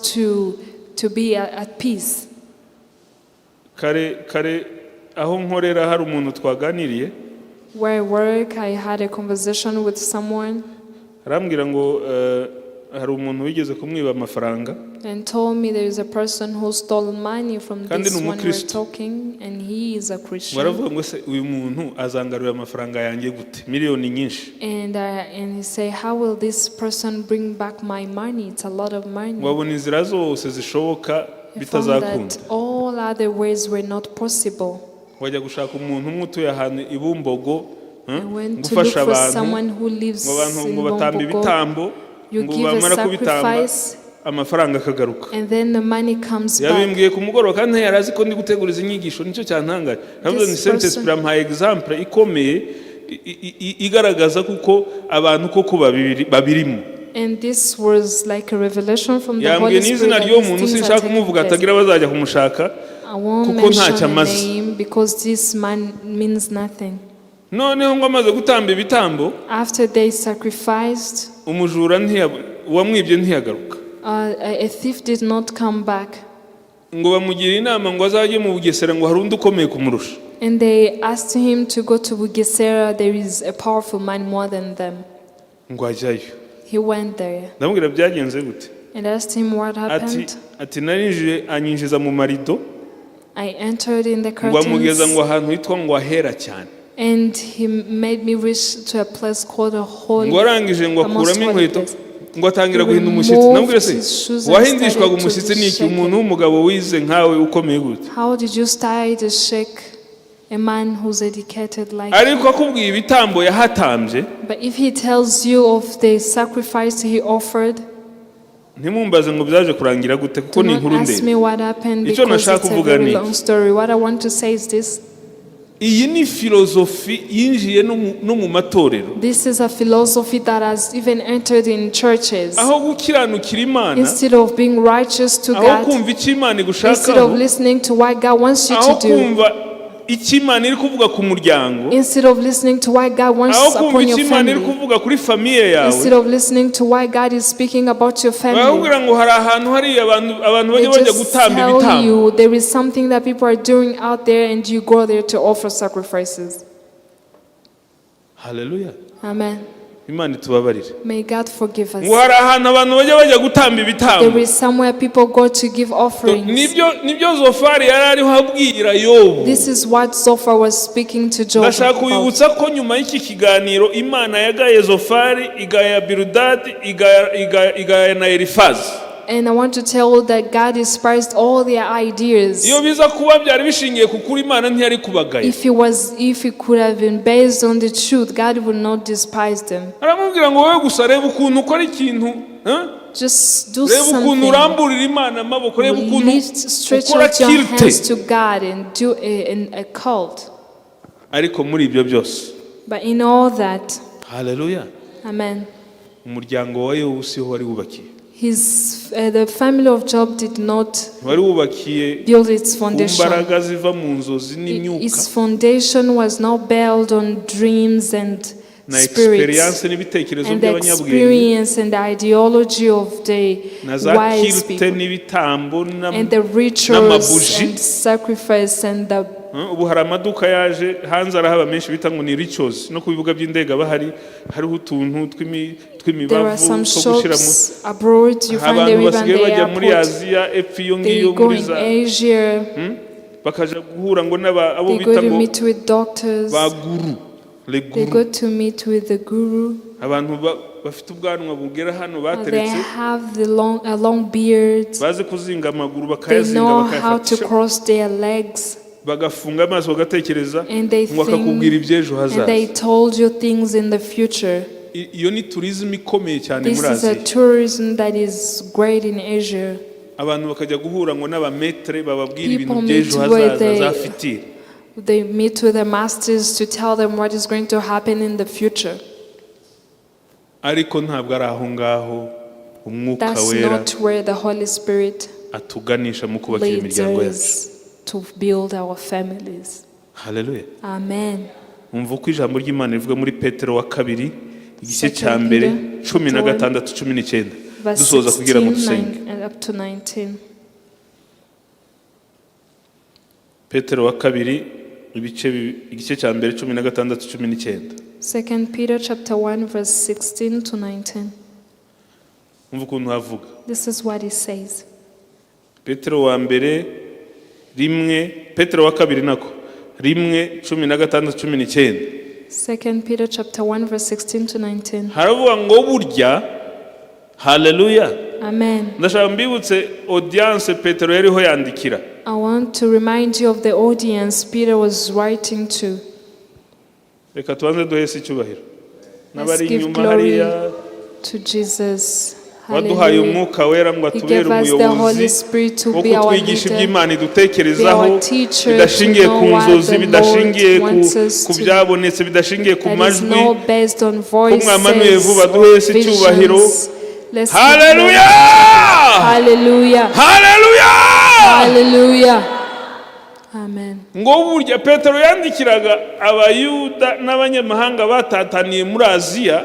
to be at peace? Kare kare aho nkorera hari umuntu twaganiriye. Where I work, I had a conversation with someone Arambwira ngo hari umuntu wigeze kumwiba amafaranga. And told me there is a person who stole money from Kandi this ni one we're umukristo. Talking, and he is a Ngo Christian. aravuga ngo se uyu muntu azangarurira amafaranga yanjye gute, miliyoni nyinshi? And he say, "How will this person bring back my money? It's a lot of money." Ngo abona inzira zose zishoboka He found bitazakunda. that all other ways were not possible. Wajya gushaka umuntu umwe utuye ahantu i Bumbogo, I went ngo to look ufasha for abantu, someone who lives ngo abantu in ngo batamba Bumbogo. ibitambo, You ngo give a bamara kubitamba sacrifice, amafaranga akagaruka. and then the money comes back. Yabimbwiye ku mugoroba kandi ntiyari azi ko ndi gutegura izi nyigisho, nicyo cyantangaje. Navuze This ni Saint person- Esprit ampaye example ikomeye igaragaza kuko abantu koko babirimo. And this was like a revelation from the Yambwiye Holy Spirit n'izina that ry'uwo these muntu, things are sinshaka taking kumuvuga place. atagira abazajya kumushaka I won't kuko mention ntacyo the amaze. Name because this man means nothing. Noneho ngo amaze gutamba ibitambo, After they sacrificed, umujura uwamwibye ntiyagaruka. a thief did not come back. Ngo bamugira inama ngo azajye mu Bugesera, ngo hari undi ukomeye kumurusha. And they asked him to go to Bugesera. There is a powerful man more than them. Ngo ajyayo. He went there Ndamubwira byagenze gute? And asked him what Ati happened. Ati narinjiye anyinjiza mu marido. I entered in the Ngo amugeza ngo curtains ahantu hitwa ngo ahera cyane. And he made me reach to a place called a holy, Ngo arangije ngo a most akuramo holy inkweto, place. Ngo atangira He guhinda umushyitsi. removed Ndamubwira se his shoes and wahindishwaga started to umushyitsi ni iki shake umuntu it. w'umugabo wize nkawe ukomeye gute? How did you start to shake a man who's educated like you? Ariko akubwiye ibitambo yahatambye, But if he tells you of the sacrifice he offered, ntimumbaze ngo byaje kurangira gute kuko do ni not inkuru ask ndende. me what happened Icyo because nashaka it's a kuvuga very ni iki. long story. What I want to say is this. Iyi ni filozofi yinjiye no mu matorero. This is a philosophy that has even entered in churches. Aho gukiranukira Imana, Instead of being righteous to aho God, kumva icyo Imana instead of igushakaho, listening to what God wants you aho to do, kumva icyo Imana iri kuvuga ku muryango, instead of listening to what God wants aho kumva upon icyo your Imana iri family, kuvuga kuri famille yawe, instead of listening to what God is speaking about your family, barakubwira ngo hari ahantu hariya abantu they bajya bajya just gutamba tell ibitambo. you there is something that people are doing out there and you go there to offer sacrifices. Haleluya. Amen. Imana itubabarire. May God forgive us. Ngo hari ahantu abantu bajya gutamba ibitambo. There is somewhere people go to give offerings. Nibyo Zofari yari ariho abwira Yobu. This is what Zophar was speaking to Job Ndashaka about. kubibutsa ko nyuma y'iki kiganiro Imana yagaye Zofari, igaya Biludadi, igaya na Elifazi. And I want to tell you that God despised all their ideas. Iyo biza kuba byari bishingiye ku kuri, Imana ntiyari kubagaya. If it could have been based on the truth, God would not despise them. Aramubwira ngo wowe gusa reba ukuntu ukora ikintu, eh? Just do Reba ukuntu something. uramburira Imana amaboko, reba ukuntu Lift, stretch ukora out your culte. hands to God and do a cult. Ariko muri ibyo byose, But in all that, haleluya, amen. Umuryango wa Yobu siho wari wubakiye. The family of Job did not Wari wubakiye build its ku foundation. mbaraga ziva mu nzozi n'imyuka Its foundation was not built on dreams and na spirits experience n'ibitekerezo and the by'abanyabwenge experience and the ideology of the na za wise culte people n'ibitambo and the rituals n'amabuji. And sacrifice and the Ubu hari amaduka yaje hanze arahaba menshi bita ngo ni rituals, no ku bibuga by'indege haba hari hariho utuntu There are tw'imibavu some two gushyira mu shops abroad, you find abantu them even basigaye the bajya muri airport. Aziya epfo iyo They ngiyo go muri in za Asia, bakaja guhura ngo n'aba abo they go bita to ngo meet with doctors, ba guru, le they guru. go to meet with the guru. Abantu bafite ubwanwa bugera hano They bateretse, have the long, a long beard. bazi kuzinga amaguru, They bakayazinga, know how to bakayafatisha cross their legs. Bagafunga amaso bagatekereza And they ngo akakubwira think, iby'ejo and they hazaza. told you things in the future. Iyo ni tourism ikomeye cyane This muri is a Aziya. tourism that is great in Asia. Abantu bakajya guhura ngo n'abametere bababwira ibintu People by'ejo meet where hazaza za future. they meet with their masters to tell them what is going to happen in the future. Ariko ntabwo ari aho ngaho Umwuka That's Wera not where the Holy Spirit atuganisha mu kubakira leads imiryango yacu. us to build our families. Haleluya. Amen. Umva uko ijambo ry'Imana rivuga muri Petero wa kabiri, igice Second cya mbere, Peter, cumi na one, gatandatu, 19, Verse dusoza kugira ngo 16 dusenge. 9, and up to 19. Petero wa kabiri, igice cya mbere, 16, 19. Second Peter chapter 1 verse 16 to 19. Umva ukuntu havuga. This is what it says. Petero wa mbere rimwe, Petero wa kabiri nako, 1, 16, 19. Second Peter chapter 1 verse 16 to 19. Haravuga ngo burya, haleluya. Amen. Ndashaka mbibutse audience Petero yariho yandikira. I want to remind you of the audience Peter was writing to. Reka tubanze duhese icyubahiro n'abari Let's give inyuma glory hariya to Jesus. waduhaye Hallelujah. Umwuka Wera ngo He atubere gave us the Holy umuyobozi Spirit to wo be our kutwigisha leader, iby'Imana idutekerezaho, be our teacher, bidashingiye to ku know what nzozi, the bidashingiye Lord ku wants us ku to byabonetse, bidashingiye ku that is majwi. not based on Mwamanuye voices vuba, or duhese icyubahiro. visions. Let's give Haleluya. glory. Hallelujah. Haleluya. Hallelujah. Amen. Ngo burya Petero yandikiraga Abayuda n'abanyamahanga batataniye muri Aziya.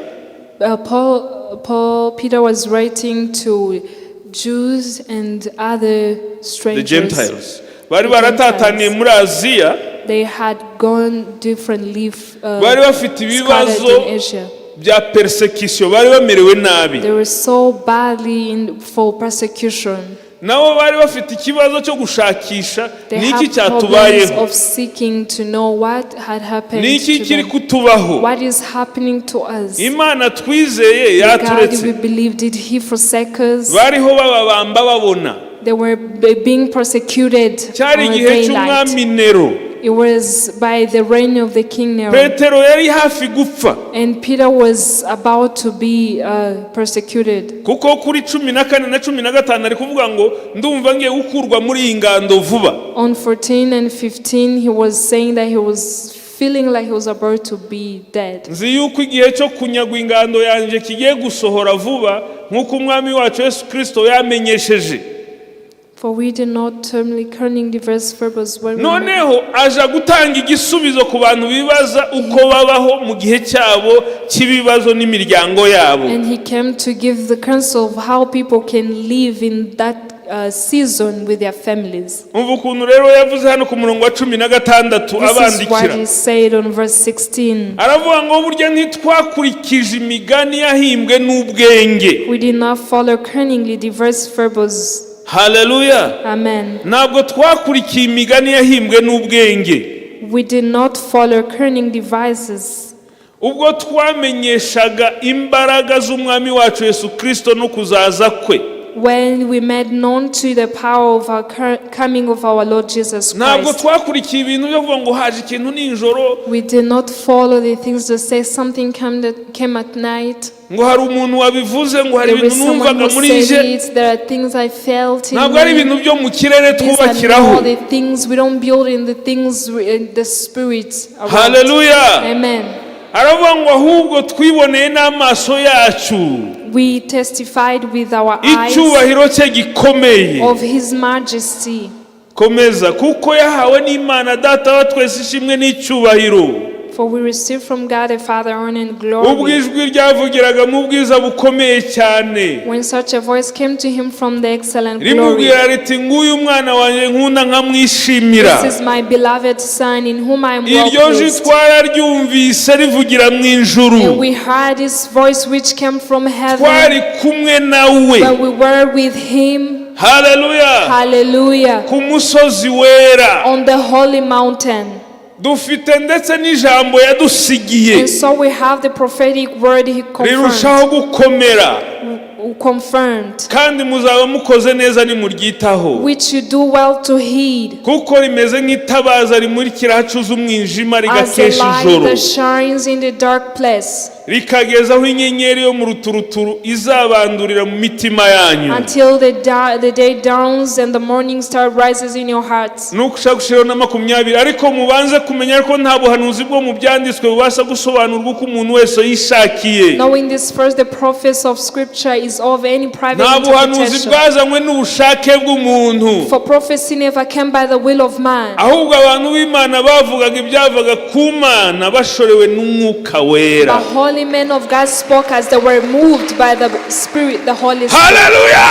Peter was writing to Jews and other The strangers. Gentiles bari The baratataniye Gentiles. muri Aziya. They had gone differently, Bari bafite scattered ibibazo in Asia. bya persecution, bari bamerewe nabi. They were so badly in, for persecution. Nabo bari bafite ikibazo cyo gushakisha They ni iki had problems cyatubayeho, of seeking to know what had happened ni iki to kiri them. kutubaho. What is happening to us? Imana twizeye The God yaturetse? we believe, did He forsake us? Bariho bababamba babona. They were being persecuted Cyari on igihe daylight. cy'umwami Nero. It was by the reign of the king Nero. Petero yari hafi gupfa. And Peter was about to be persecuted. Kuko kuri 14 na 15 ari kuvuga ngo ndumva ngiye gukurwa muri iyi ngando vuba. On 14 and 15, he was saying that he was feeling like he was about to be dead. Nzi yuko igihe cyo kunyagwa ingando yanjye kigiye gusohora vuba, nk'uko Umwami wacu Yesu Kirisito yamenyesheje. For we did not termly cunning diverse fables when we met. Noneho aja gutanga igisubizo ku bantu bibaza uko babaho mu gihe cyabo cy'ibibazo n'imiryango yabo. And he came to give the counsel of how people can live in that season with their families. Umva ukuntu rero yavuze hano ku murongo wa 16 This is what abandikira. he said on verse 16. Aravuga ngo burya ntitwakurikije imigani yahimbwe n'ubwenge. We did not follow cunningly diverse fables. Haleluya. Amen. Ntabwo twakurikiye imigani yahimbwe n'ubwenge. We did not follow cunning devices Ubwo twamenyeshaga imbaraga z'Umwami wacu Yesu Kirisito no kuzaza kwe. When we made known to the power of our coming of our Lord Jesus Ntabwo Christ. twakurikiye ibintu byo kuvuga ngo haje ikintu nijoro, We did not follow the things that say something came, that came at night. ngo hari umuntu wabivuze, ngo hari There was ibintu someone numvaga who muri said nje. it. There are things I felt in Ntabwo ari me. ibintu byo mu kirere These are twubakiraho. not the things we don't build in the things in the spirit around. Haleluya. Amen. Aravuga ngo ahubwo twiboneye n'amaso yacu We testified with our eyes icyubahiro cye gikomeye. Of His majesty. Komeza, kuko yahawe n'Imana Data wa twese ishimwe n'icyubahiro, For we received from God the Father honor and ubwo glory. ijwi ryavugiraga mu bwiza bukomeye cyane, When such a voice came to him from the excellent glory, rimubwira riti nguyu umwana wanjye nkunda nkamwishimira. "This is my beloved Son in whom I am well Iryo jwi pleased." twararyumvise rivugira mu ijuru And we heard his voice which came from heaven twari kumwe nawe, when we were with him. Haleluya, Hallelujah. ku musozi wera. On the holy mountain. Dufite ndetse n'ijambo yadusigiye And so we have the prophetic word he confirmed, rirushaho gukomera. Confirmed, Kandi muzaba mukoze neza nimuryitaho, which you do well to heed, kuko rimeze nk'itabaza rimurikira ahacuze umwijima, as a rigakesha light ijoro, that shines in the dark place, rikageza aho inyenyeri yo mu ruturuturu izabandurira mu mitima yanyu. Until the day dawns and the morning star rises in your hearts. Nuko ushaka gushyiraho na 20: ariko mubanze kumenya ko nta buhanuzi bwo mu byanditswe bubasha gusobanurwa uko umuntu wese yishakiye. Knowing this first, the prophecy of Scripture is of any private Nta buhanuzi interpretation. Bwazanywe n'ubushake bw'umuntu, For prophecy never came by the will of man, ahubwo abantu b'Imana bavugaga ibyavaga ku Mana bashorewe n'Umwuka Wera. But holy men of God spoke as they were moved by the Spirit, the Holy Spirit. Haleluya!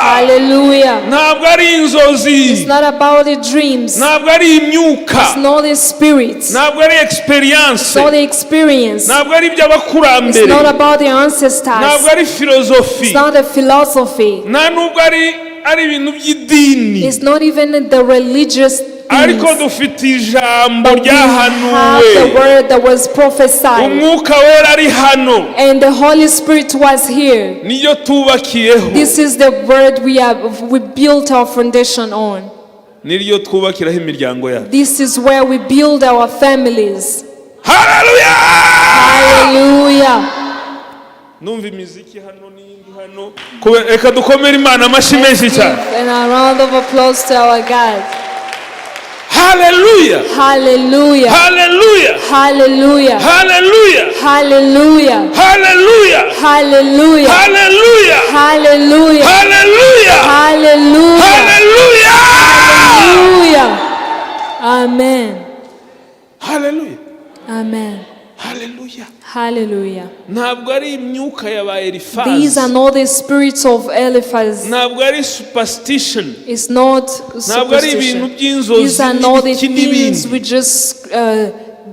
Hallelujah. Ntabwo ari inzozi. It's not about the dreams. Ntabwo ari imyuka. It's not the spirits. Ntabwo ari experience. It's not the experience. Ntabwo ari It's iby'abakurambere. Not about the ancestors. Ntabwo ari filozofi. It's not a philosophy. Nta nubwo ari ibintu by'idini. It's not even the religious Ariko things. Dufite ijambo But we have ryahanuwe. The word that was prophesied. Umwuka Wera ari hano. And the Holy Spirit was here. Niyo tubakiyeho. This is the word we built our foundation on. Niryo twubakiraho imiryango yacu. This is where we build our families. Haleluya! Hallelujah. Numva imiziki hano n'iyindi hano. Reka dukomere Imana amashyi menshi Let's cyane. Give and a round of applause to our God. Haleluya! Hallelujah. Haleluya! Hallelujah. Haleluya! Hallelujah. Haleluya! Hallelujah. Haleluya! Hallelujah. Haleluya! Hallelujah. Haleluya! Hallelujah. Amen. Haleluya! Amen. Haleluya! Hallelujah. Ntabwo ari imyuka ya ba These Elifazi. Are not the spirits of Eliphaz. Ntabwo ari superstition. It's not Ntabwo ari ibintu superstition. by'inzozi These are not the n'ibiki things n'ibindi. We just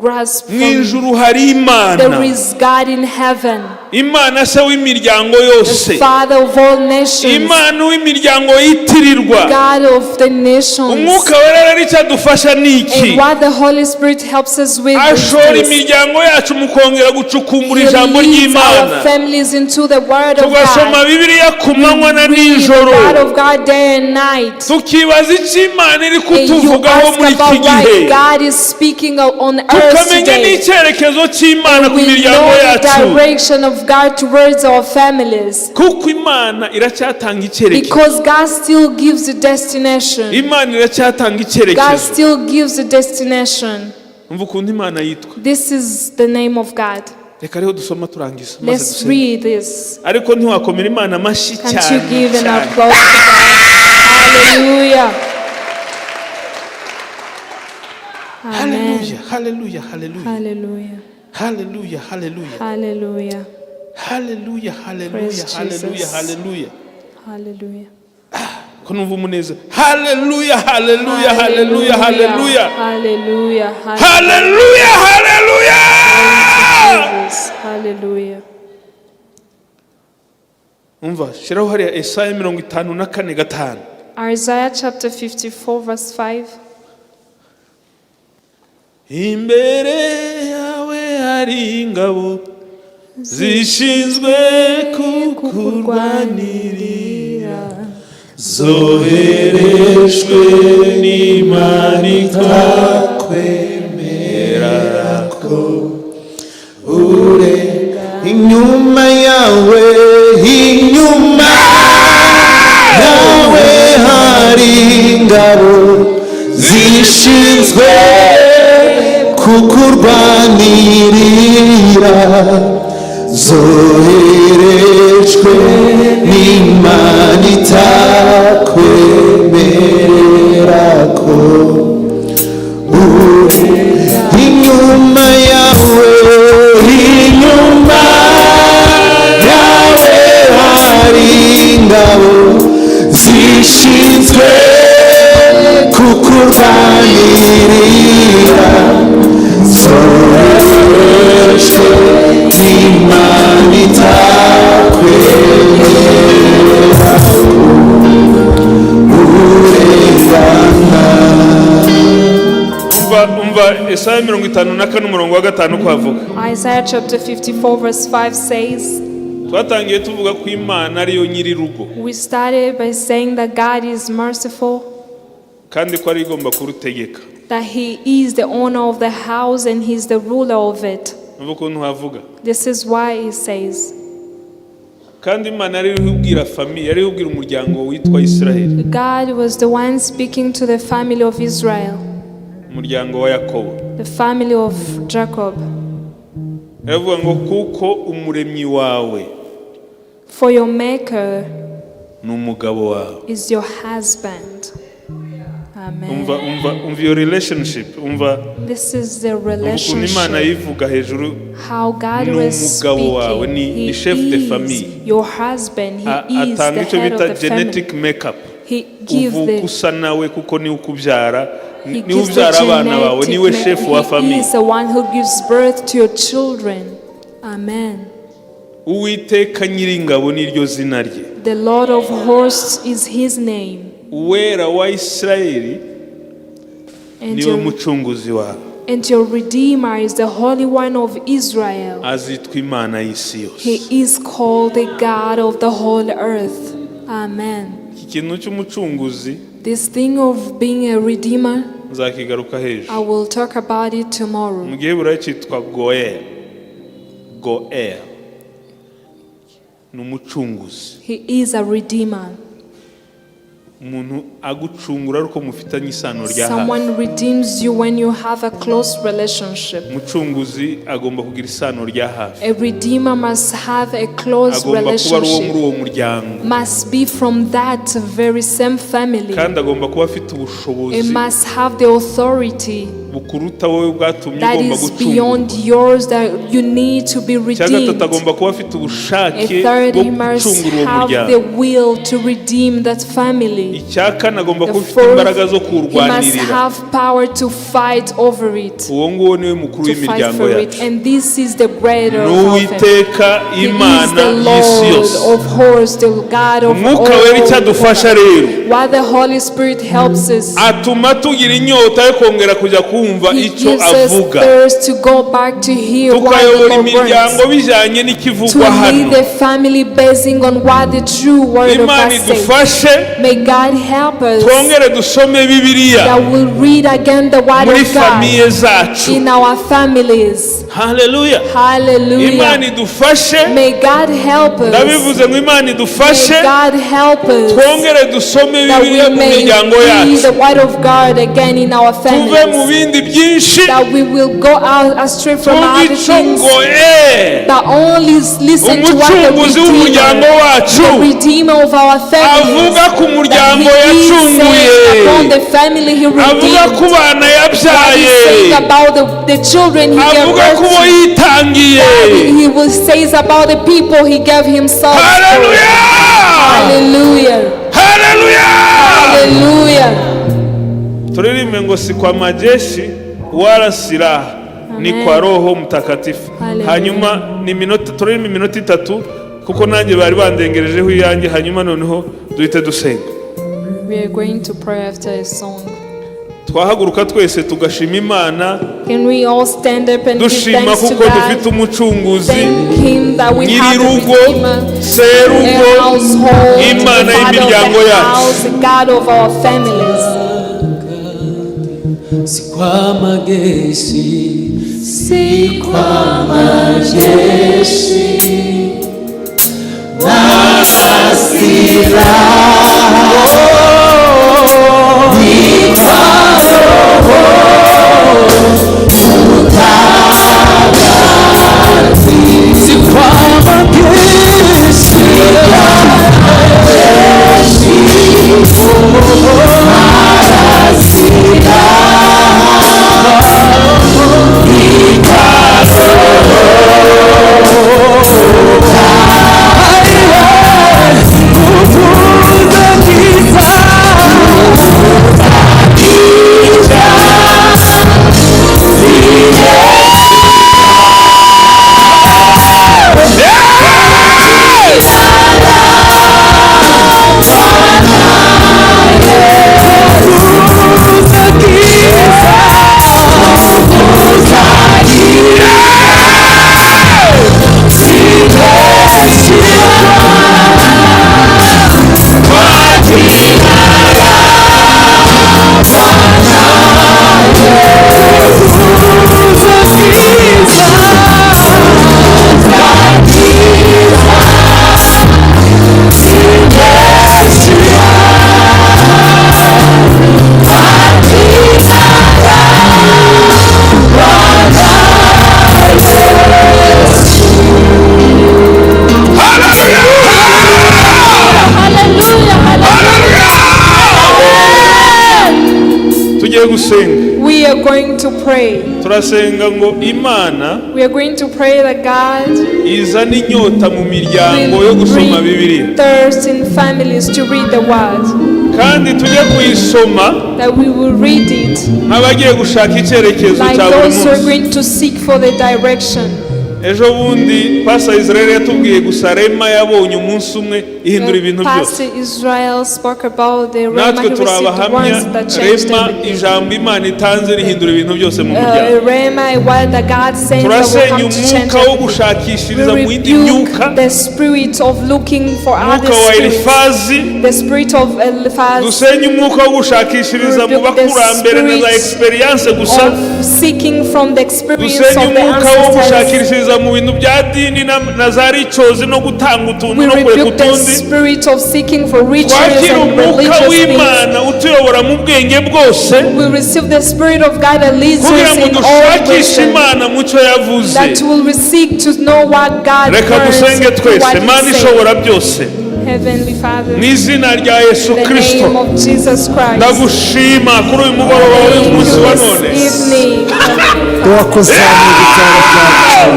grasp Mu from. ijuru hari Imana. There is God in heaven, Imana se w'imiryango yose, the Father of all nations, Imana w'imiryango yitirirwa. God of the nations. Umwuka Wera rero icyo adufasha ni iki? And what the Holy Spirit helps us with is Ashora this. Imiryango yacu mu kongera gucukumbura He ijambo leads our ry'Imana, families into the Word of tugasoma God. Bibiliya ku manywa na Read the nijoro, Word of God day and night. Tukibaza icyo Imana iri And you kutuvugaho ask muri iki about gihe, what God is speaking on earth tukamenya today. N'icyerekezo cy'Imana ku We miryango know the yacu, direction of God towards our families. Kuko Imana iracyatanga icyerekezo. Because God still gives the destination. Imana iracyatanga God icyerekezo. Still gives the destination. Umva ukuntu Imana yitwa. This is the name of God. Reka rero dusoma turangiza maze Let's dusenge. Read this. Ariko ntiwakomera Imana amashyi Can't you cyane give an cyane? Applause to God? Hallelujah. Amen. Haleluya, haleluya, haleluya! Hallelujah. Haleluya, haleluya! Hallelujah. Haleluya, haleluya! Praise Haleluya! Jesus. Haleluya! Hallelujah. Ko numva umunezero! Haleluya, haleluya, haleluya, haleluya! Hallelujah. Haleluya, haleluya! Jesus. Hallelujah. Umva, shyiraho hariya Esaya 54:5. Isaiah chapter 54, verse 5. Imbere yawe hari ingabo zishinzwe kukurwanirira, zoherejwe n'Imana itakwemerera ko ure inyuma yawe, inyuma yawe hari ingabo zishinzwe kukurwanirira, zoherejwe n'Imana itakwemerera ko ure inyuma yawe, inyuma yawe hari ingabo zishinzwe kukurwanirira, zoherejwe n'Imana itakwemerera urengana. Umva, umva Esaya 54 umurongo wa 5 uko havuga. Isaiah chapter 54, verse 5 says, Twatangiye tuvuga ko Imana ariyo nyir'urugo. We started by saying that God is merciful, Kandi ko ari igomba kurutegeka. That He is the owner of the house and He's the ruler of it. Umva ukuntu havuga. This is why He says, Kandi Imana yari iriho ibwira famille, yari iriho ibwira umuryango witwa Isiraheli, God was the one speaking to the family of Israel, umuryango wa Yakobo. The family of Jacob. Yaravuga ngo kuko umuremyi wawe For your maker ni umugabo wawe. Is your husband. Amen. Umva, umva, umva iyo relationship, umva. This is the Umva ukuntu Imana relationship. yivuga hejuru. How God Ni was umugabo wawe, speaking. ni He chef de is famille. your husband. He is Atanga the icyo head bita of the family. genetic makeup. He gives Uvuka the usa nawe kuko niwe ukubyara, He niwe gives the ubyara abana bawe, genetic niwe chef wa He famille. is the one who gives birth to your children. Amen. Uwiteka Nyiringabo niryo zina rye. The Lord of hosts is his name. Uwera wa Isirayeli And niwe your, mucunguzi wawe. And your Redeemer is the Holy One of Israel. Azitwa Imana y'isi yose. He is called the God of the whole earth. Amen. Iki kintu cy'umucunguzi This thing of being a redeemer, nzakigaruka hejuru. I will talk about it tomorrow. Mu giheburayo cyitwa Goel. Goel ni umucunguzi. He is a redeemer. Umuntu agucungura ari uko mufitanye isano rya hafi. Someone redeems you when you have a close relationship. Umucunguzi agomba kugira isano rya hafi. A redeemer must have a close Agomba kuba ari uwo muri relationship, uwo muryango. Must be from that very same family. Kandi agomba kuba afite It ubushobozi must have the authority bukuruta wowe bwatumye that ugomba is gucungurwa. beyond yours that you need to be Icya gatatu, redeemed. agomba kuba afite A ubushake third, bwo he must gucungura uwo have muryango. the will to redeem that family. Icya kane, agomba The kuba afite fourth, imbaraga zo he must kuwurwanirira. have power to fight over it, Uwo nguwo niwe mukuru to fight w'imiryango for it. yacu. And this is the greater Ni of all. Uwiteka He is Imana the y'isi Lord yose. of hosts, the God of Umwuka Wera icyo all. adufasha rero, While the Holy Spirit helps us, atuma tugira inyota yo kongera kujya kumva He icyo gives us avuga, thirst to go back to hear what the tukayobora Lord imiryango wants. bijyanye To n'ikivugwa lead hano. the family basing on what the true word of Imana God says. idufashe May God help us twongere dusome Bibiliya that we'll read again the word muri of God famille zacu. in our families. Haleluya! Imana Hallelujah. idufashe. May God help us. Ndabivuze ngo Imana idufashe May God help us twongere dusome that Bibiliya we mu may miryango read yacu, the word of God again in our tuve mu families. bindi byinshi, That we will go out astray from twumve other icyo things, ngo e but only listen to what the umucunguzi w'umuryango Redeemer, wacu the Redeemer of our families, avuga ku that muryango He is yacunguye, saying upon the family He avuga redeemed, ku bana what He's yabyaye, saying about the children He gave avuga birth ku bo to, yitangiye. what He will say about the people He gave Himself for. Haleluya! Hallelujah. Haleluya! Hallelujah. Turirimbe ngo si kwa majeshi wala silaha, ni Amen. kwa Roho Mtakatifu. Hallelujah. Hanyuma ni iminota, turirimbe iminota 3 kuko nanjye bari bandengerejeho iyanjye, hanyuma noneho duhite dusenga. We are going to pray after a song. Twahaguruka twese tugashima Imana, Can we all stand up and give dushima thanks to kuko dufite God? umucunguzi, Thank Him that we have a nyir'urugo, Redeemer, serugo, a household, the Imana father of y'imiryango the yacu. house, the God of our families. Si kwa majeshi, si kwa majeshi na silaha, ni kwa Roho Mtakatifu. Si kwa majeshi, wala silaha, ni kwa Roho. Nguvu Tugiye gusenga. We are going to pray. Turasenga ngo Imana We are going to pray that God izane inyota mu miryango yo will gusoma bring Bibiliya, thirst in families to read the word, kandi tujye kuyisoma that we will read it nk'abagiye gushaka icyerekezo like cya buri those who are munsi. going to seek for the direction. Ejo bundi Pastor Israel yatubwiye gusa rhema yabonye umunsi umwe ihindura ibintu byose. Pastor Israel spoke about the rhema Natwe he turi received abahamya once that changed rhema, everything. ijambo Imana itanze rihindura ibintu byose mu muryango. Rhema, a word that God sends that will Turasenya come to change umwuka wo everything. gushakishiriza We mu yindi myuka, rebuke the spirit of looking for other umwuka wa spirits, Elifazi. the spirit of Eliphaz, Dusenye umwuka wo gushakishiriza mu Rebuke the bakurambere na za spirit experience gusa. of seeking from the experience Dusenye of the umwuka wo ancestors. gushakishiriza mu bintu bya dini na za ricozi no gutanga utuntu We no kureka rebuke the utundi. spirit of seeking for rituals Twakira and umwuka religious things. w'Imana utuyobora mu bwenge bwose, We receive the spirit of God that leads kugira us ngo in all dushakishe wisdom. Imana mu cyo yavuze. That will seek to know what God Reka wants dusenge and twese. what Imana He said. ishobora byose, Heavenly Father, mu izina rya Yesu in the Kirisito, name of Jesus Christ, ndagushima kuri uyu mugoroba thank w'uyu munsi you wa this none. evening. Turakusanya igitabo cyacu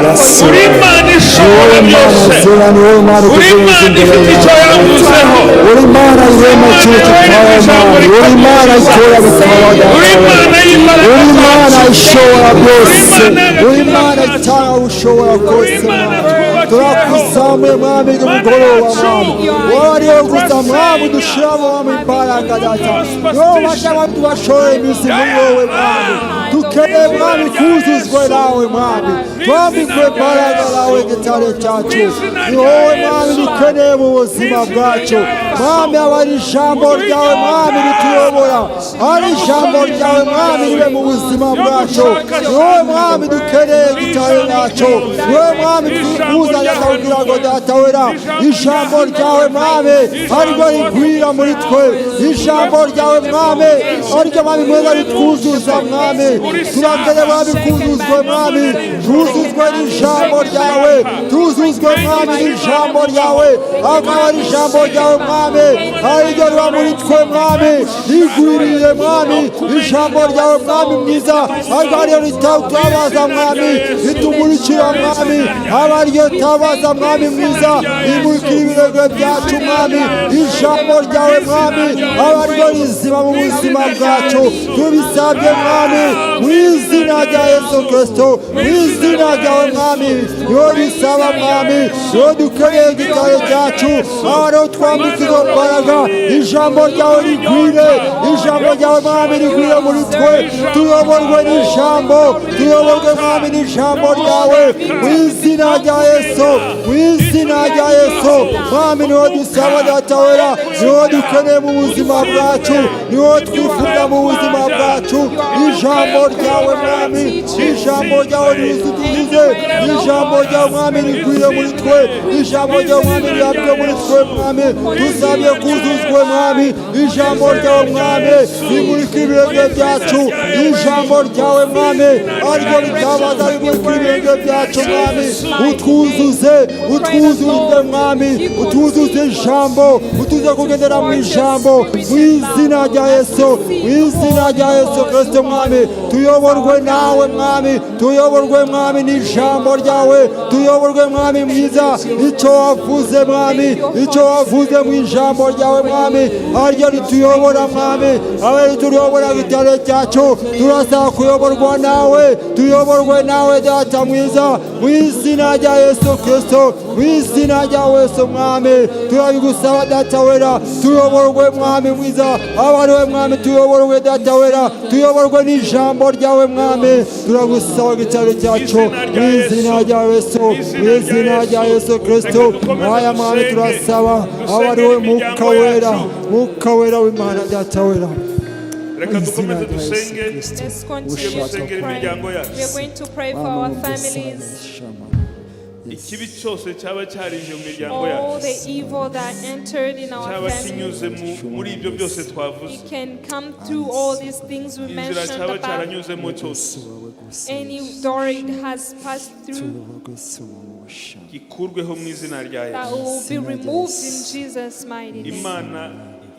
Yesu. Uri Imana ishobora Wowe Mana byose, zera, ni wowe Mana uri utegereje Imana imbere ifite icyo yawe. yavuzeho, Uri Imana irema ikintu kitabaho Mana. Uri Imana ikora bikaba uri Data. Imana y'imbaraga Uri Imana zacu, ishobora byose. Uri Imana itanga ushobora uri kose Imana Mana. twubakiyeho. Turakuzamuye Mwami umugoroba Mwami. Wowe ariwe gusa Mwami dushiramo Mwami imbaraga Data. Wowe ubasha abantu bashora imizi muri wowe Mwami. Dukeneye Mwami kuzuzwa nawe Mwami. Twambikwe imbaraga nawe gitare cyacu. Ni wowe Mwami dukeneye mu buzima bwacu. Mwami aba ari ijambo ryawe Mwami rituyobora. Ari ijambo ryawe Mwami ribe mu buzima bwacu. Ni wowe Mwami dukeneye gitare cyacu. Ni wowe Mwami twifuza Data kugira ngo Data wera ijambo ryawe Mwami ariryo rigwira muri twe. Ijambo ryawe Mwami ariryo Mwami mwiza ritwuzuza Mwami. Turakeneye Mwami kuzuzwa Mwami, tuzuzwe n'ijambo ryawe, tuzuzwe Mwami n'ijambo ryawe. Akaba ari ijambo ryawe Mwami ariryo riba muri twe Mwami, rigwiriye Mwami. Ijambo ryawe Mwami mwiza ariryo ariyo ritutabaza Mwami, ritumurikira Mwami, aba ariryo tabaza Mwami mwiza, rimurikira ibirego byacu Mwami. Ijambo ryawe Mwami aba ariryo rizima mu buzima bwacu. Tubisabye Mwami mu izina rya Yesu Kristo, mu izina ryawe Mwami niwo bisaba Mwami, niwo dukeneye igitare cyacu, aho ariho twambika izo mbaraga. Ijambo ryawe rigwire, ijambo ryawe Mwami rigwire muri twe, tuyoborwe n'ijambo, tuyoborwe Mwami n'ijambo ryawe, mu izina rya Yesu, mu izina rya Yesu Mwami niwo dusaba Data wera, niwo dukeneye mu buzima bwacu, niwo twifuza mu buzima bwacu. Ijambo ryawe Mwami, ijambo ryawe ridutuze, ijambo ryawe Mwami rigwire muri twe, ijambo ryawe Mwami rihabwe muri twe Mwami. Dusabye kuzuzwe Mwami, ijambo ryawe Mwami rimurika ibirenge byacu, ijambo ryawe Mwami ariryo ritabaza rimurika ibirenge byacu Mwami. Utwuzuze, utwuzuze Mwami, utwuzuze ijambo, utuze kugendera mu ijambo, mu izina rya Yesu, mu izina rya Yesu Kristo Mwami. Tuyoborwe nawe Mwami, tuyoborwe Mwami n'ijambo ryawe, tuyoborwe Mwami mwiza, icyo wavuze Mwami, icyo wavuze mu ijambo ryawe Mwami ariryo rituyobora Mwami, abe rituyobora gitare cyacu. Turasaba kuyoborwa nawe, tuyoborwe nawe Data mwiza, mu izina rya Yesu Kristo, mu izina rya Yesu Mwami turabigusaba Data wera, tuyoborwe Mwami mwiza, abe ari we Mwami tuyoborwe Data wera, tuyoborwe n'ijambo ryawe Mwami. Turagusaba gitare cyacu mu izina rya Yesu, mu izina rya Yesu Kristo. Aya Mwami turasaba abe ari we Mwuka wera, Mwuka wera w'Imana Data wera. Reka Mu izina dukomeze rya Yesu dusenge. Kristo. Let's continue Tugiye to gusengera pray. imiryango yacu. We are going to pray for our families. Ikibi cyose cyaba cyarije mu miryango All yacu, the evil that entered in our cyaba families, kinyuze muri ibyo byose twavuze, it can come through all these things we inzira mentioned cyaba above. cyaranyuzemo cyose, Any door it has passed through, gikurweho mu izina rya that Yesu. will be removed in Jesus' mighty name. Imana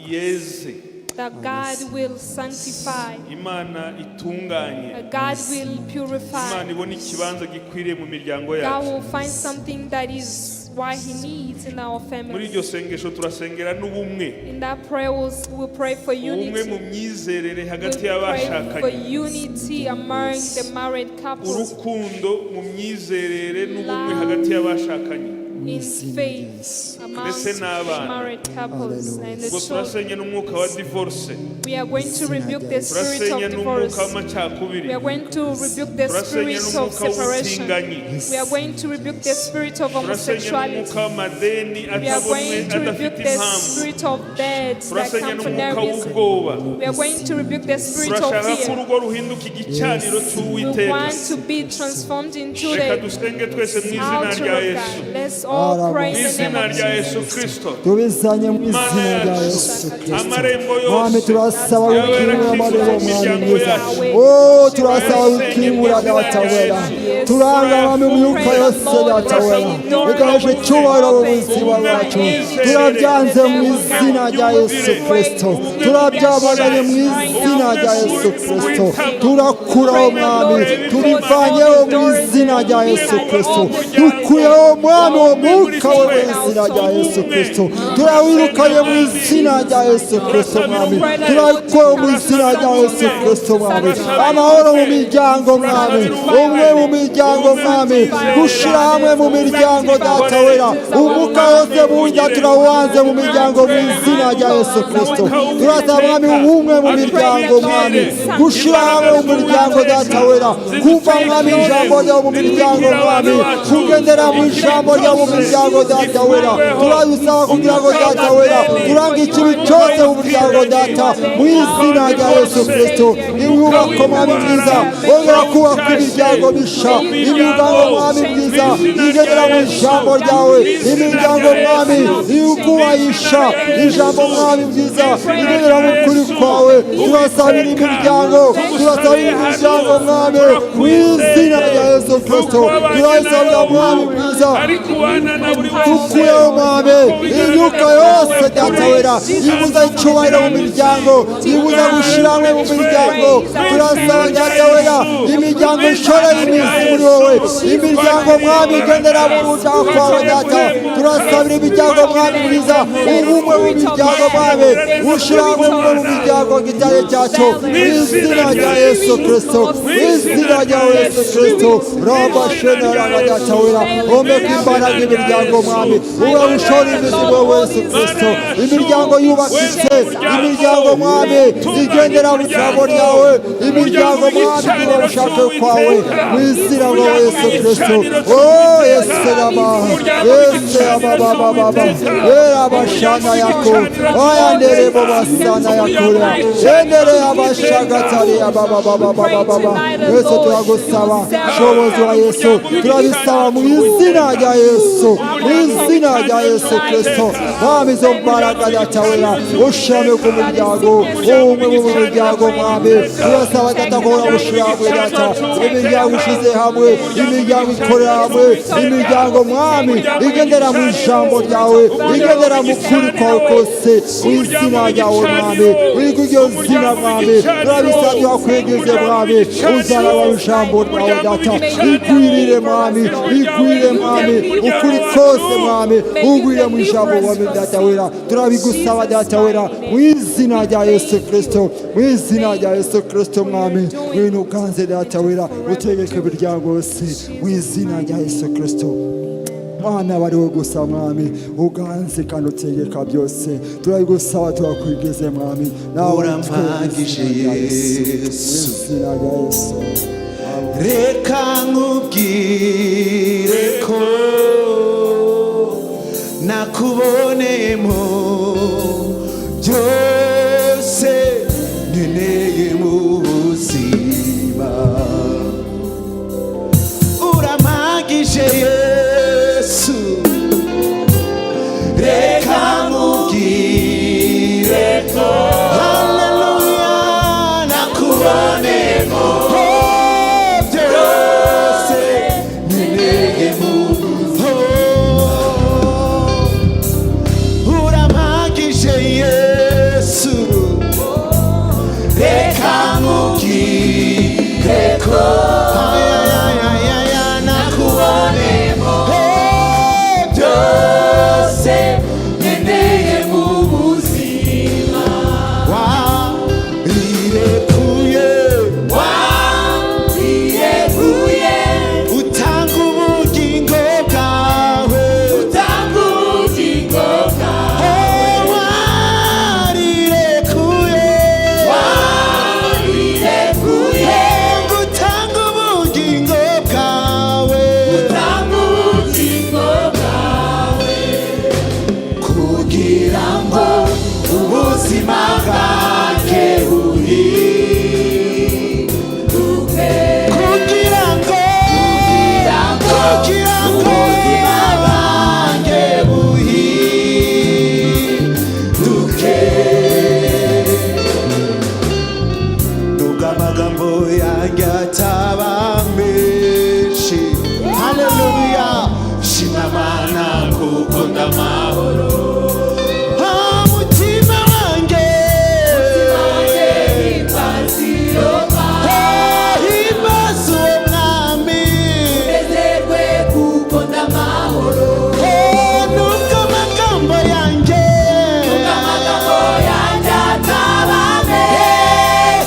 yeze That God will sanctify, Imana itunganye, that God will purify. Imana ibone ikibanza gikwiriye mu miryango God yacu. will find something that is what He needs in our Muri families. iryo sengesho turasengera n'ubumwe, In that prayer, we'll pray for ubumwe mu unity. myizerere hagati We'll pray for y'abashakanye, unity among the married couples, urukundo mu myizerere n'ubumwe hagati y'abashakanye, in faith among ndetse n'abana. married couples and the Ubwo children. turasenya n'umwuka wa divorce, We are going to rebuke the spirit turasenya of n'umwuka divorce. w'amacakubiri, We are going to rebuke the turasenya spirit of n'umwuka separation. w'ubutinganyi, We are going to rebuke the spirit of turasenya homosexuality. n'umwuka w'amadeni We are atabonwe going to rebuke adafite the impamvu, spirit of death that turasenya come for no n'umwuka reason. w'ubwoba. We are going to rebuke the spirit of Turashaka ko fear. urugo ruhinduka igicaniro We cy'Uwiteka. want to be transformed into Reka the dusenge twese mu izina altar rya of Yesu, God. Let's all pray mu in the name izina of rya Yesu Jesus. Kristo. Tubizanye mu Mana izina rya yacu, Yesu Kristo. amarembo Mwami, yose turasaba yabera gukingura akingura amarembo, mu Mwami miryango mwiza. yacu. Oh, turasaba gukingura, Data wera. Turanga, Mwami, imyuka yose, Data wera, ikoresha icyubahiro mu buzima bwacu. Turabyanze mu izina rya Yesu Kristo. Turabyamaganye mu izina rya Yesu Kristo. Turakuraho, Mwami, tubivanyeho mu izina rya Yesu Kristo. Dukuyeho, Mwami, uwo mwuka we mu izina rya Yesu Kristo. Turawirukanye mu izina rya Yesu Kristo, Mwami. Turawikuyeho mu izina rya Yesu Kristo, Mwami. Amahoro mu miryango, Mwami, umwe mu miryango, Mwami, gushyira hamwe mu miryango, Data wera. Umwuka wose muwujya turawanze mu miryango mu izina rya Yesu Kristo. Turasaba, Mwami, ubumwe mu miryango, Mwami, gushyira hamwe mu miryango, Data wera, kumva, Mwami, ijambo ryawe mu miryango, Mwami, kugendera mu ijambo ryawe mu miryango, Data wera. Turabisaba kugira ngo, Data wera, turange ikibi cyose mu muryango, Data, mu izina rya Yesu Kristo. Inyubako, Mwami mwiza, wongera kubaka imiryango misha, imiryango, Mwami mwiza, igendera mu ijambo ryawe, imiryango, Mwami, ikubahisha ijambo, Mwami mwiza, igendera mu kuri kwawe. Turasabira imiryango, turasabira imiryango, Mwami, mu izina rya Yesu Kristo. Turasabira, Mwami mwiza, ariko ubana na buri wese. Dukuyeho, Mwami, imyuka yose, Data wera, ibuza icyubahiro mu miryango, ibuza gushyira hamwe mu miryango. Turasaba, Data wera, imiryango ishoreye imizi muri wowe, imiryango, Mwami, igendera mu rushaka kwawe, Data. Turasabira imiryango, Mwami mwiza, ubumwe mu miryango, Mwami, ushyira hamwe mu miryango gitare cyacu, mu izina rya Yesu Kristo, mu izina rya Yesu Kristo. Rabasheneraga, Data wera, omeka imbaraga imiryango, Mwami, ube ushora imizi wowe Yesu Kristo. Imiryango yubakitse, imiryango, Mwami, igendera mu ijambo ryawe, imiryango, Mwami, kuba ushaka kwawe, mu izina rya Yesu Kristo. Oh, Yesu raba, Yesu raba baba baba era bashana yako aya nderebo basana yakura endere abashagatari baba baba baba baba. Yesu, turagusaba shobozi wa Yesu, turabisaba mu izina rya Yesu, mu izina rya Yesu Kristo. Mwami, izo mbaraga, Data wera, ushirame ku muryango, umwe mu miryango, Mwami. Turasaba, Data, ko ushyira hamwe, Data, imiryango ishize hamwe, imiryango ikorera hamwe, imiryango, Mwami, igendera mu ijambo ryawe, igendera mu kuri kwawe kose, mu izina ryawe, Mwami. Wiga iryo zina, Mwami, turabisabye wakwegeze, Mwami, uzana wa ijambo ryawe, Data, igwirire, Mwami, igwire, Mwami, ukuri kose, Mwami, ugwire mu ijambo, Mwami, Data wera. Turabigusaba, Data wera, mu izina rya Yesu Kristo, mu izina rya Yesu Kristo. Mwami, ngwino uganze, Data wera, utegeke imiryango yose mu izina rya Yesu Kristo. Mwana aba ari we gusa, Mwami, uganze kandi utegeka byose. Turabigusaba, turakwigeze, Mwami, nawe. Urampagije, Yesu, mu Yesu. izina rya Yesu. Reka nkubwire ko nakuboneyemo byose nkeneye mu buzima. Urampagije, Yesu. Reka nkubwire ko, haleluya, nakuboneyemo byose nkeneye mu. Oh, urampagije, Yesu. Ubuzima bwanjye buhinduke, kugira ngo ubuzima bwanjye buhinduke. Nubwo amagambo yanjye ataba menshi, haleluya, shima Mana kuko ndamahoro. Ah, mutima wanjye, Ah, himbaza uwo Mwami. Oh, nubwo amagambo yanjye,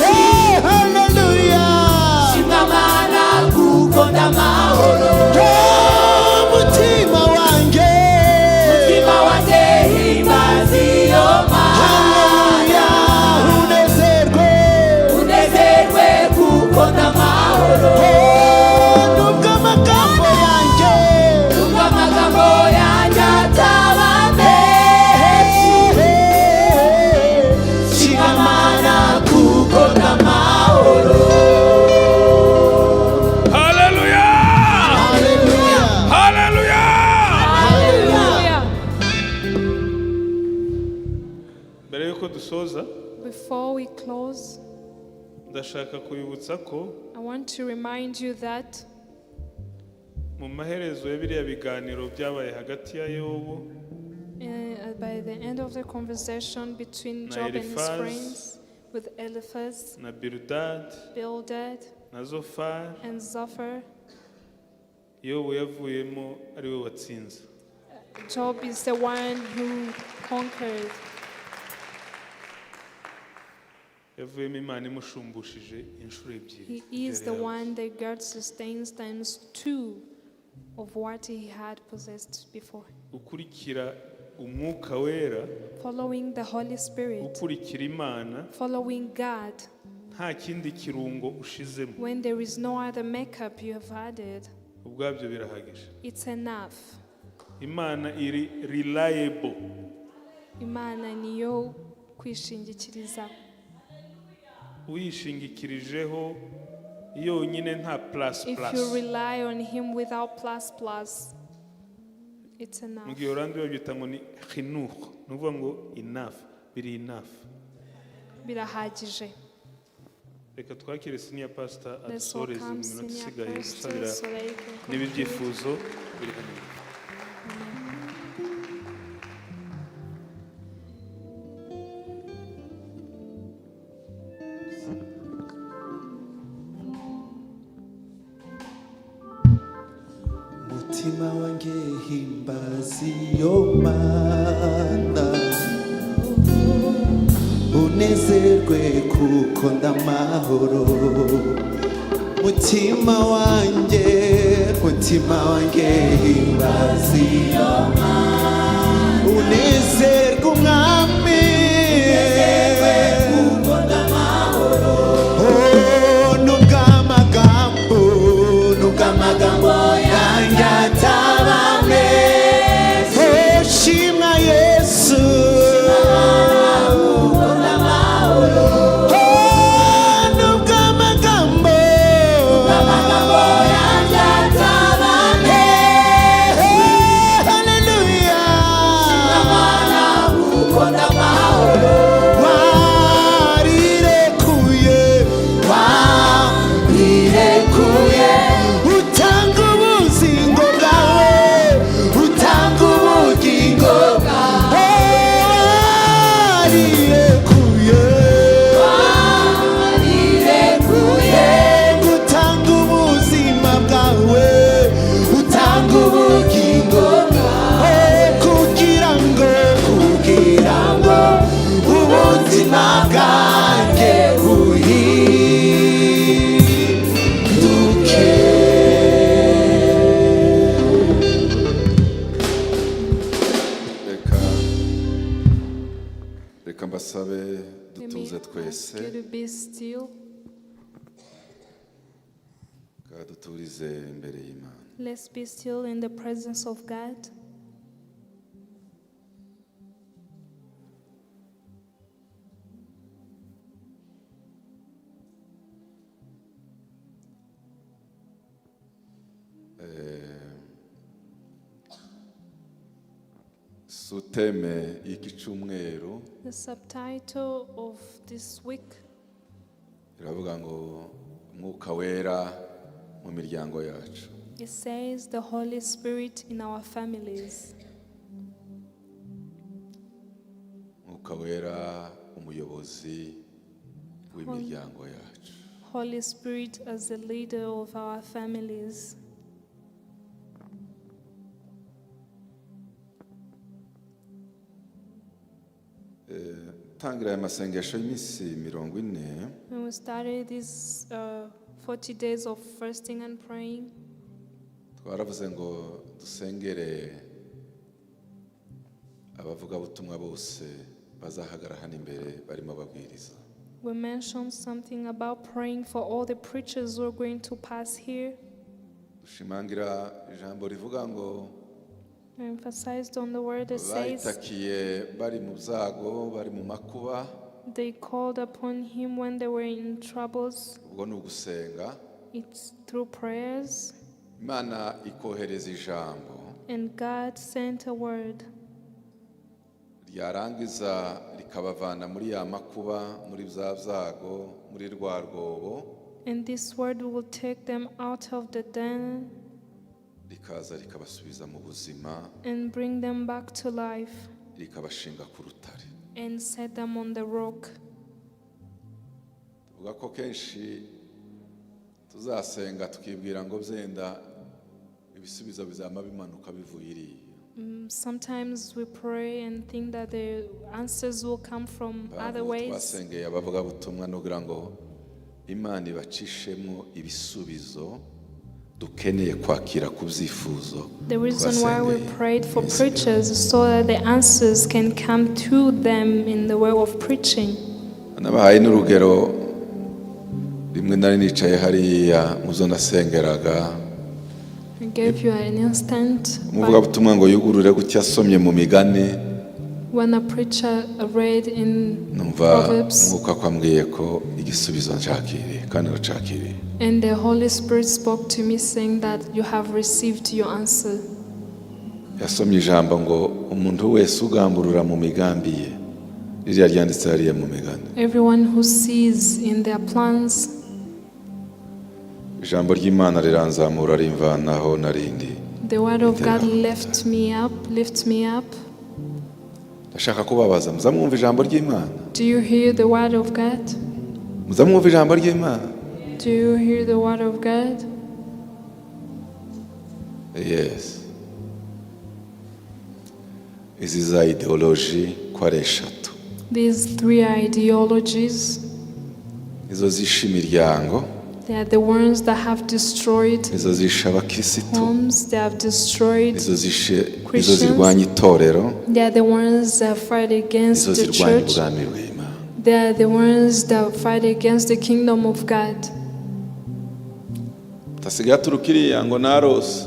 Eh, haleluya. Oh, mutima wanjye, haleluya, unezerwe. Oh, nubwo amagambo yanjye, shima Mana kuko ndamahoro. Haleluya! Haleluya. Haleluya! Hallelujah. Mbere yuko dusoza, Before we close, ndashaka kubibutsa ko I want to remind you that mu maherezo ya biriya biganiro byabaye hagati ya Yobu by the end of the conversation between Na Job and his Eliphaz. friends with Eliphaz, na Bilidadi Bildad, na Zofari, and Zophar, Yobu yavuyemo ari we watsinze. Job is the one who conquered. Yavuyemo Imana imushumbushije inshuro ebyiri He is imbere the yawe. One that God sustains times two of what he had possessed before. Ukurikira Umwuka Wera, Following the Holy Spirit, ukurikira Imana following God, nta kindi kirungo ushizemo, when there is no other makeup you have added, ubwabyo birahagije. It's enough. Imana iri reliable. Imana niyo kwishingikiriza. Uyishingikirijeho yonyine nta plus If plus. You rely on Him without plus plus, it's Mu enough. Giholandi babyita ngo ni genoeg, ni ukuvuga ngo enough, biri enough. Birahagije. Reka twakire senior pastor Let's adusoreze mu welcome minota senior isigaye pastor dusabira so that he can niba conclude. ibyifuzo biri hano. Amen. Mutima wanjye, himbaza iyo Mana, unezerwe kuko ndamahoro. Mutima wanjye, mutima wanjye, himbaza iyo Mana, unezerwe Umwami. Oh, nubwo amagambo yanjye ataba meza, oh, shimwa Yesu. Oh, nubwo amagambo yanjye ataba meza, haleluya, warirekuye, warirekuye, utanga ubugingo bwawe, utanga ubugingo bwawe, warirekuye, warirekuye, utanga ubuzima bwawe, utanga ubugingo bwawe, kugira ngo ubuzima bwanjye buhinduke. Reka mbasabe Let me dutuze ask twese. you to be still. Reka duturize imbere y'Imana. Let's be still in the presence of God. Sous-thème y'iki cyumweru The subtitle of this week iravuga ngo Umwuka Wera mu miryango yacu. It says the Holy Spirit in our families. Umwuka Wera umuyobozi w'imiryango yacu. Holy Spirit as the leader of our families. Tangira aya masengesho y'iminsi 40, When we started these 40 days of fasting and praying, twaravuze ngo dusengere abavugabutumwa bose bazahagara hano imbere barimo babwiriza. We mentioned something about praying for all the preachers who are going to pass here. Dushimangira ijambo rivuga ngo I emphasized on the word that says bayitakiye bari mu byago, bari mu makuba. They called upon him when they were in troubles. Ubwo ni ugusenga. It's through prayers. Imana ikohereza ijambo, And God sent a word, ryarangiza rikabavana muri ya makuba, muri bya byago, muri rwa rwobo, and this word will take them out of the den rikaza rikabasubiza mu buzima, and bring them back to life rikabashinga ku rutare. And set them on the rock. Tuvuga ko kenshi tuzasenga tukibwira ngo byenda ibisubizo bizama bimanuka bivuye iriya. Sometimes we pray and think that the answers will come from other Impamvu ways. twasengeye abavugabutumwa nugira ngo Imana ibacishemo ibisubizo dukeneye kwakira ku byifuzo The reason why we twasengeye prayed for iminsi preachers is so that the answers can come to them in the way of preaching. Nabahaye n'urugero rimwe nari nicaye hariya mu zo nasengeraga, I gave you an instant. But umuvugabutumwa ngo yugurure gutya asomye mu migani, when a preacher read in numva Proverbs, Umwuka ko ambwiye ko igisubizo nshakiriye kandi nacakiriye. And the Holy Spirit spoke to me saying that you have received your answer. Yasomye ijambo ngo umuntu wese ugamburura mu migambi ye, ririya ryanditse hariya mu migani, Everyone who sees in their plans, ijambo ry'Imana riranzamura rimvanaho narindi. The word of God left me up, lift me up. Ndashaka kubabaza, muza mwumva ijambo ry'Imana? Do you hear the word of God? Muza mwumva ijambo ry'Imana? Do you hear the word of God? Yes, izi za ideology ko ari eshatu, These three ideologies, izo zishe imiryango, they are the ones that have destroyed izo zishe abakirisitu, homes, they have destroyed, izo zishe izo Christians. zirwanya itorero, they are the ones that fight against izo the zirwanya church, ubwami bw'Imana. They are the ones that fight against the kingdom of God. Utasigaye aturuka iriya ngo narose.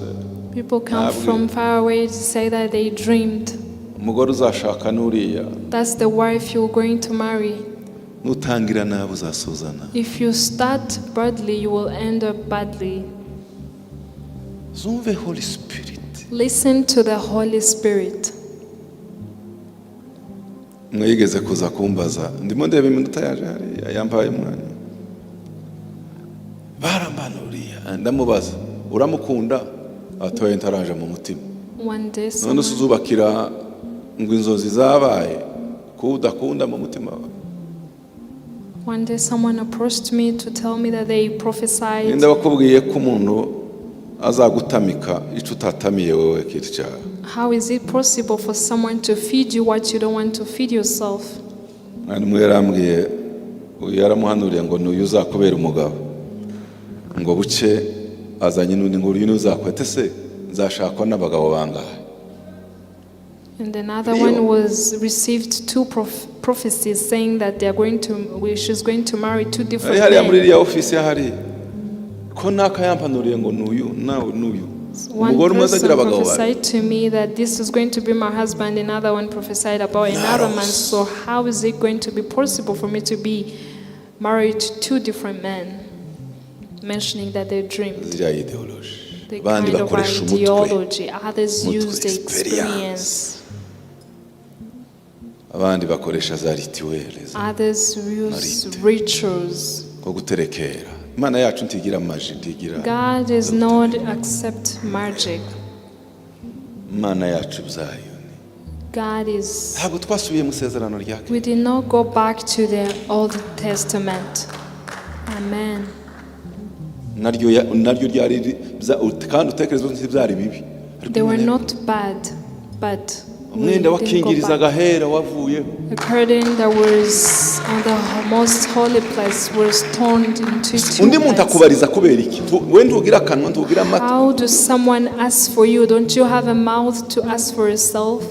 People come Ntabwo- from far away to say that they dreamed. Umugore uzashaka n'uriya. That's the wife you're going to marry. Nutangira nabi uzasoza nabi. If you start badly, you will end up badly. Zumve Holy Spirit. Listen to the Holy Spirit. Umwe yigeze kuza kumbaza ndimo ndeba iminota yaje hariya yampaye umwanya barambanuriya, ndamubaza uramukunda atoye ntaraje mu mutima. One day, None someone, se uzubakira ngo inzozi zabaye kuba udakunda mu mutima wawe? One day, someone approached me to tell me that they prophesied. Ninde wakubwiye ko umuntu azagutamika icyo utatamiye wowe kirya? How is it possible for someone to feed you what you don't want to feed yourself? Mwana umwe yarambwiye uyu yaramuhanuriye ngo n'uyu uzakubera umugabo, ngo buce azanye n'undi ngo uyu n'uzakwete se nzashakwa n'abagabo bangahe? And another Leo. One was received two prophecies saying that they are going to, she's going to marry two Ari different hariya muri men. iriya ofisi hariya ko naka yampanuriye ngo n'uyu nawe n'uyu, One umugore umwe azagira person abagabo babiri. prophesied to me that this is going to be my husband, another one prophesied about another man. So, how is it going to be possible for me to be married to two different men? Mentioning that they dreamed. Ziriya ideology, The abandi kind of bakoresha umutwe, ideology. Others umutwe, use the experience. experience. Abandi bakoresha za rituels Others use Marite. Rituals. Nko guterekera. Imana yacu ntigira magie, ntigira. God does not accept magic. Imana yacu byayo God is. ntabwo twasubiye mu isezerano rya kera. We did not go back to the Old Testament. Amen. Naryo naryo ryari kandi utekereza ko ntibyari bibi. Ariko They were Imana not bad, but we umwenda didn't go wakingirizaga back. ahera wavuyeho. The curtain that was on the most holy place was torn into two Undi muntu parts. akubariza kubera iki? We ntugira akanwa, ntugira amatwi? How does someone ask for you? Don't you have a mouth to ask for yourself?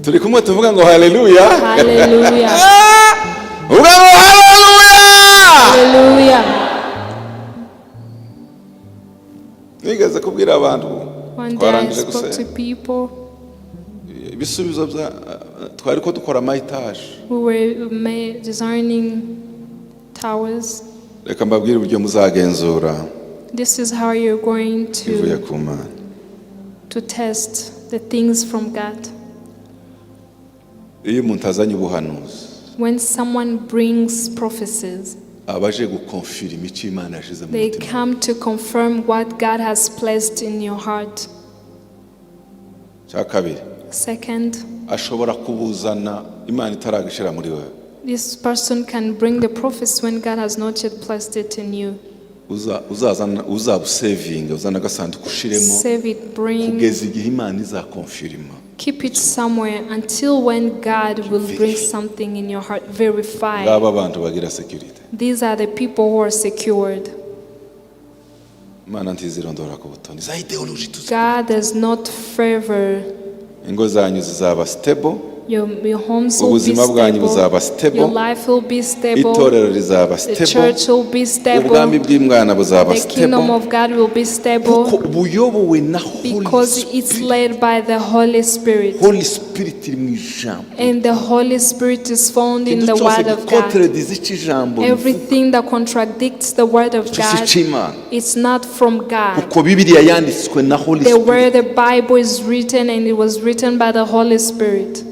Turi kumwe, tuvuga ngo haleluya. Hallelujah. Uvuga ngo haleluya. Hallelujah. Nigeze kubwira abantu One day I twarangije spoke to gusenga people. Ibisubizo bya twari ko dukora ama étages. We were designing towers. Reka mbabwire uburyo muzagenzura This is how you're going bivuye to, ku Mana. To test the things from God. Iyo umuntu azanye ubuhanuzi, When someone brings prophecies, aba aje gukonfirima icyo Imana yashyize mu they mutima. Come to confirm what God has placed in your heart. Cya kabiri, Second, ashobora kubuzana Imana itaragishyira muri wowe. This person can bring the prophecy when God has not yet placed it in you. Uzazana uzabusevinga uzana agasanduku ushiremo Save it, bring, kugeza igihe Imana izakonfirima. Keep it somewhere until when God will bring something in your heart. Verify. Ngaba abantu bagira sécurité. These are the people who are secured. Imana ntizirondora ku butoni za idéologie tuzi. God does not favor. Ingo zanyu zizaba stable. Your homes will be Ubuzima bwanyu stable. buzaba stable. Your life will be stable. Itorero rizaba The stable. church will be stable. Ubwami bw'Imana buzaba The kingdom stable of God will be stable kuko buyobowe na Holy because it's Spirit. Led by the Holy Spirit. Holy Spirit iri mu ijambo. And the Holy Spirit is found in Ikintu the cyose Word of God. gikontredisa icyo ijambo rivuga, Everything that contradicts the Word of icyo si God, icy'Imana it's not from God. kuko Bibiliya yanditswe na Holy The Spirit. where the Bible is written, and it was written by the Holy Spirit.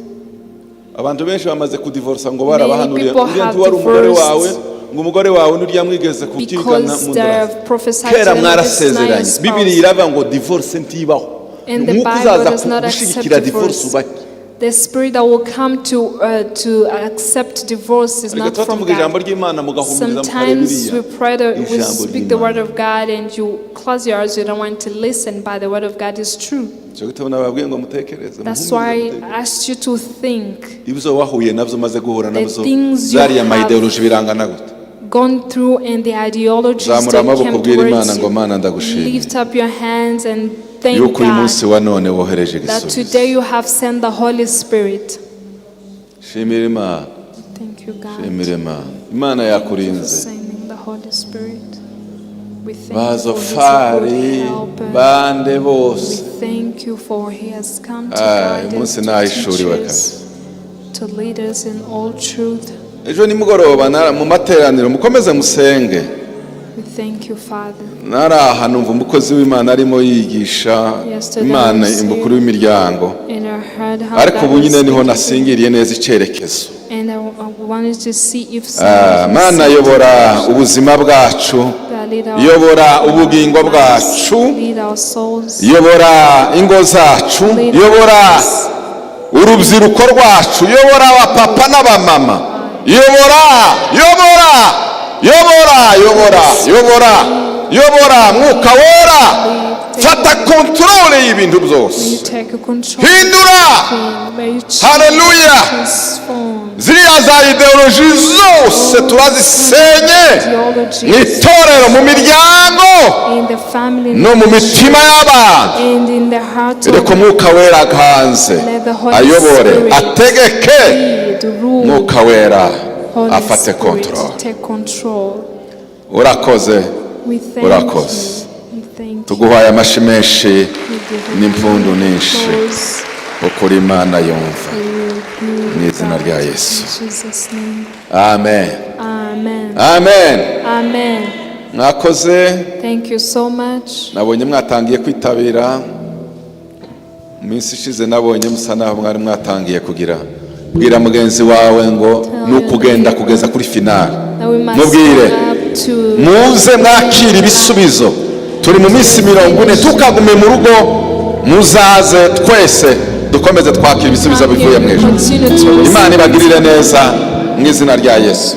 Abantu benshi bamaze kudivorsa ngo Many barabahanuriye people uriya have ntiwari umugore divorced wawe ngo umugore wawe n'urya mwigeze kubyigana because mu they nda have prophesied to kera them that it's not your mwarasezeranye. spouse. Bibiliya iravuga ngo divorce ntibaho. And the Umwuka Bible uzaza does not accept gushyigikira divorce divorce. ubake. The spirit that will come to accept divorce is Reka not tuba from tuvuga ijambo God. ry'Imana mugahumuriza mukareba Sometimes iriya we pray that we ijambo speak the word ry'Imana. of God and you close your eyes, you don't want to listen, but the word of God is true. Icyo gitabo nababwiye ngo mutekereze That's muhumurize, why I mutekereze. asked you to think. Ibyo wahuye nabyo umaze guhura The nabyo things you zariya have ma idéologie birangana gute? gone through and the ideologies Zamura that amaboko came ubwire Imana towards ngo Mana you. ndagushimiye Lift up your hands and thank yuko uyu God munsi wa none wohereje that igisubizo. today you have sent the Holy Spirit. Shimira Imana. Thank you, God. Shimira Imana, Imana Thank you for yakurinze. Sending the Holy Spirit. We thank you for His Bazofari good helper. bande We bose. Thank you for He has come to Ah, guide uyu us, munsi to teach nahishuriwe us, kabisa. To lead us in all truth. Ejo nimugoroba mu materaniro mukomeze musenge. We thank you, Father. Nari aha numva umukozi w'Imana arimo yigisha Yesterday Imana I was umukuru w'imiryango And I heard how ariko God ubu was nyine niho speaking. nasingiriye neza icyerekezo. And I wanted to see if Ah, someone Mana yobora ubuzima bwacu, yobora ubugingo bwacu, lead our souls, yobora ingo zacu, lead yobora us, urubyiruko rwacu, yobora abapapa n'abamama, yobora, yobora, yobora, yobora, yobora, yobora. Mwuka Wera fata contrôle y'ibintu byose. May you take control. Hindura. May you change, Hallelujah. Transform Ziriya za idéologie zose turazisenye mu itorero, mu miryango in the family no mu mitima y'abantu. And in the heart of Reka Umwuka Wera aganze, Let the Holy ayobore, Spirit ategeke. Lead, rule. Mwuka Wera Holy afate Spirit, contrôle. take control. Urakoze. We thank Urakoze. You. We thank you. Tuguhaye amashi menshi We give you n'impundu nyinshi applause ukuri Imana yumva for your good mu izina God. rya Yesu. In Jesus' name. Amen. Amen. Amen. Amen. Mwakoze. Thank you so much. Nabonye mwatangiye kwitabira mu minsi ishize nabonye musa naho mwari mwatangiye kugira Bwira mugenzi wawe ngo ni ukugenda kugeza kuri finale. Now we must Mubwire. go up to Muze mwakire ibisubizo. Turi mu minsi 40, tukagume mu rugo. Muzaze twese dukomeze twakira ibisubizo bivuye mu ijuru. Continue to receive. Imana ibagirire neza mu izina rya Yesu.